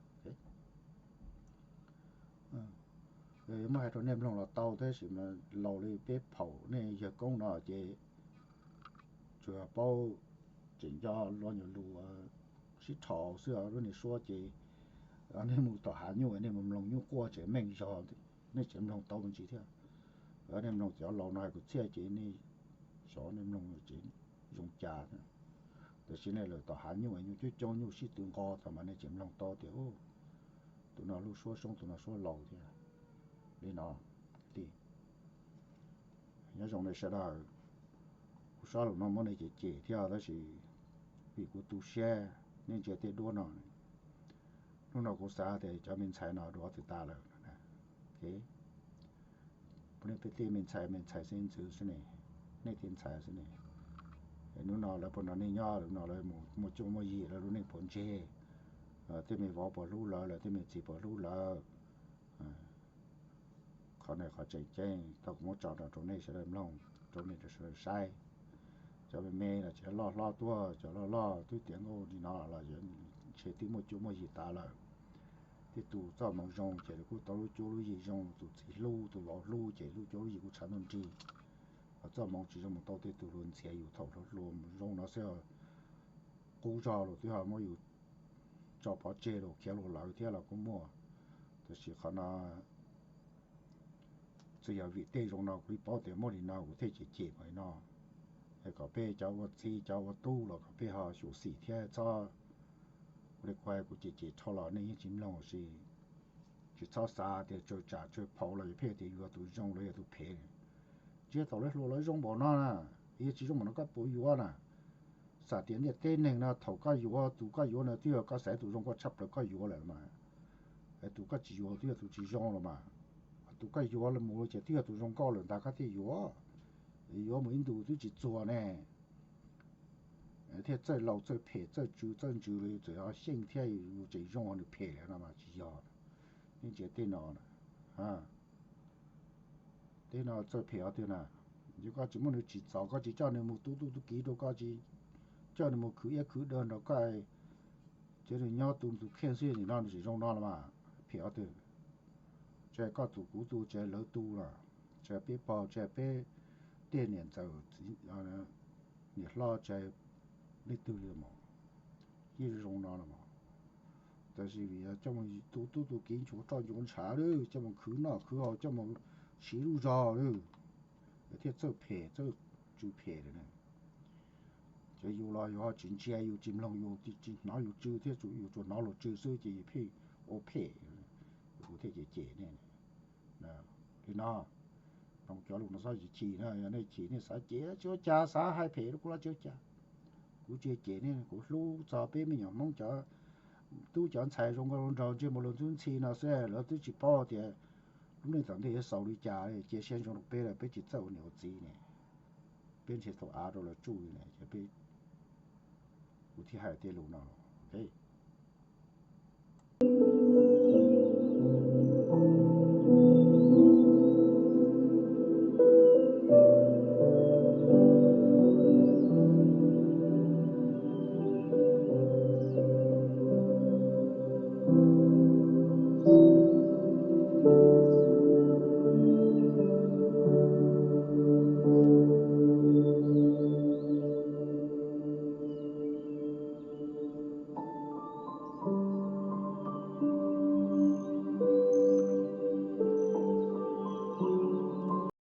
Muab hais rau nej mloog los tau, tab sis mas laus li peb phaum nej yawg koob no ces tsuas paub tseem nco lo nyuag lus sib rho xwb, lub niag suab ces nej mus tom hav nyuj nej mus mloog nyuj quaj tseem meej zog. nej tseem mloog tau me ntsis thiab. Nej mloog cov laus no hais kwv txhiaj ces nej xyov nej mloog tseem zoo cas. Tam sim nej lawm tom hav nyuj, nyuj coob coob, nyuj sib tw nqo tau mas nej tseem mloog tau tias tus no lub suab soob, tus no suab laus thiab. Li no, nyob zoo nej sawv daws. Kuv saib lus no muab nej cem cem thiab tab sis vim kuv tu siab nej ntsia tej duab no, hnub no kuv xav tias cov me ntxhais no duav twb tas lawm. Puav leej peb tej me ntxhais, me ntxhais xeeb ntxwv xwb ne, nej tej ntxhais xwb ne. Hnub no lawv puas nrog nej nyob, hnub no lawv muaj cuab muaj yig, lawv lub neej puas ntseg, tej me vauv puas hlub lawv, lawv tej me txiv puas hlub lawv. Qhov no qhov tseem ceeb tau kuv muab tso rau nej sawv daws mloog, rau nej sawv daws saib. Cov me me los tseem loj hlob tuaj, cov loj loj twb tiav nkauj li no los ntshe twb muaj cuab muaj yig tas lawm. Tej tus txoj hmoov zoo ces kuj tau lub cuab lub yig zoo, tus txiv hlub tus vauv hlub ces lub cuab lub yig kuj tshav ntuj nrig. Ho txoj hmoov tsis zoo mus tau tej tus luag ntxias yus thaum hluas hluas zoo no xwb, qub zog los twb ho muab yus tso pov tseg los khiav luag lawm thiab los kuj muaj. Tab sis qhov no txawm yog vim tej zoo no kuv yeej paub tias muaj li no kuv thiaj cem cem li no. Es kom peb cov ua txiv cov ua tub los kom peb ho xyuam xim thiab txhob, ua li kuv hais kuv cem cem dhau los nej yeej tsis mloog sis, tsis txhob xav tias tsawg tsam tsawg phau los yog pheej tias yuav tus zoo los yog tus phem. Ntsiab thaum lawv hluas lawv zoo npaum no na, yog tsis zoo npaum no koj puas yuav na? Xam tias ntiaj teb neeg no thaum koj yuav tus koj yuav no twb yog koj xaiv tus zoo nkauj tshaj plaws koj yuav lawm mas. Tus koj tsis yuav twb yog tus tsis zoo los mas. Tus koj yuav mus ces twb yog tus zoo nkauj lawm ntag koj thiaj yuav. Yuav mus ib ntus twb tsis txuag ne, thiaj txawj laus txawj phem txawj tsw txawj ntsws los yus txawm yog xyeej thiab yus tseem zoo nws phem lawm no mas tsis yog. Nej ntsia tej no, tej no txawj phem qhov twg na? Yog koj tsis muab nws tsim txom, koj tsis coj nws mus tu tub tu kiv rau koj, tsis coj nws mus khwv iab khwv daw nrog koj, ces nws nyob tu tus kheej xwb nim no nws tseem zoo no los mas phem qhov twg? Tsis hais koj tu kuv tu, tsis hais lawv tu los, tsis hais peb pog tsis hais peb tej niam ntxawm niam hlob tsis hais leej twg li mas yeej zoo no los mas. Tab sis vim coj mus tu tub tu kiv nchuav roj nchuav ntshav lawm, coj mus khwv noj khwv haus, coj mus siv lub zog lawm, thiaj txawj phem txawj tsw phem lawm ne. Ces yus los yus ho tsis ntsia yus tsis mloog yus tsis hnov yus tsw thiab yus tsuas hnov luag tsw xwb ces yus pheej ua phem, kuv thiaj cem cem nej li no. Mloog cov lus no txhob chim na, yog nej chim nej xav cem tsis ua cas, xav hais phem rau kuv los tsis ua cas. Kuv tsis cem nej, kuv hlub txog peb me nyuam Hmoob cov tub cov ntxhais zoo nkauj zoo nraug ntsej muag luag ntxub ntxhi no xwb, lawv twb tsis paub tias lub neej tom ntej yuav xaus li cas, cia siab ntsoov rau peb lawm peb tsis txawj ua niam ua txiv ne, peb nrhiav tau av rau lawv tsuj li ne, ces peb, kuv thiaj hais tej lus no.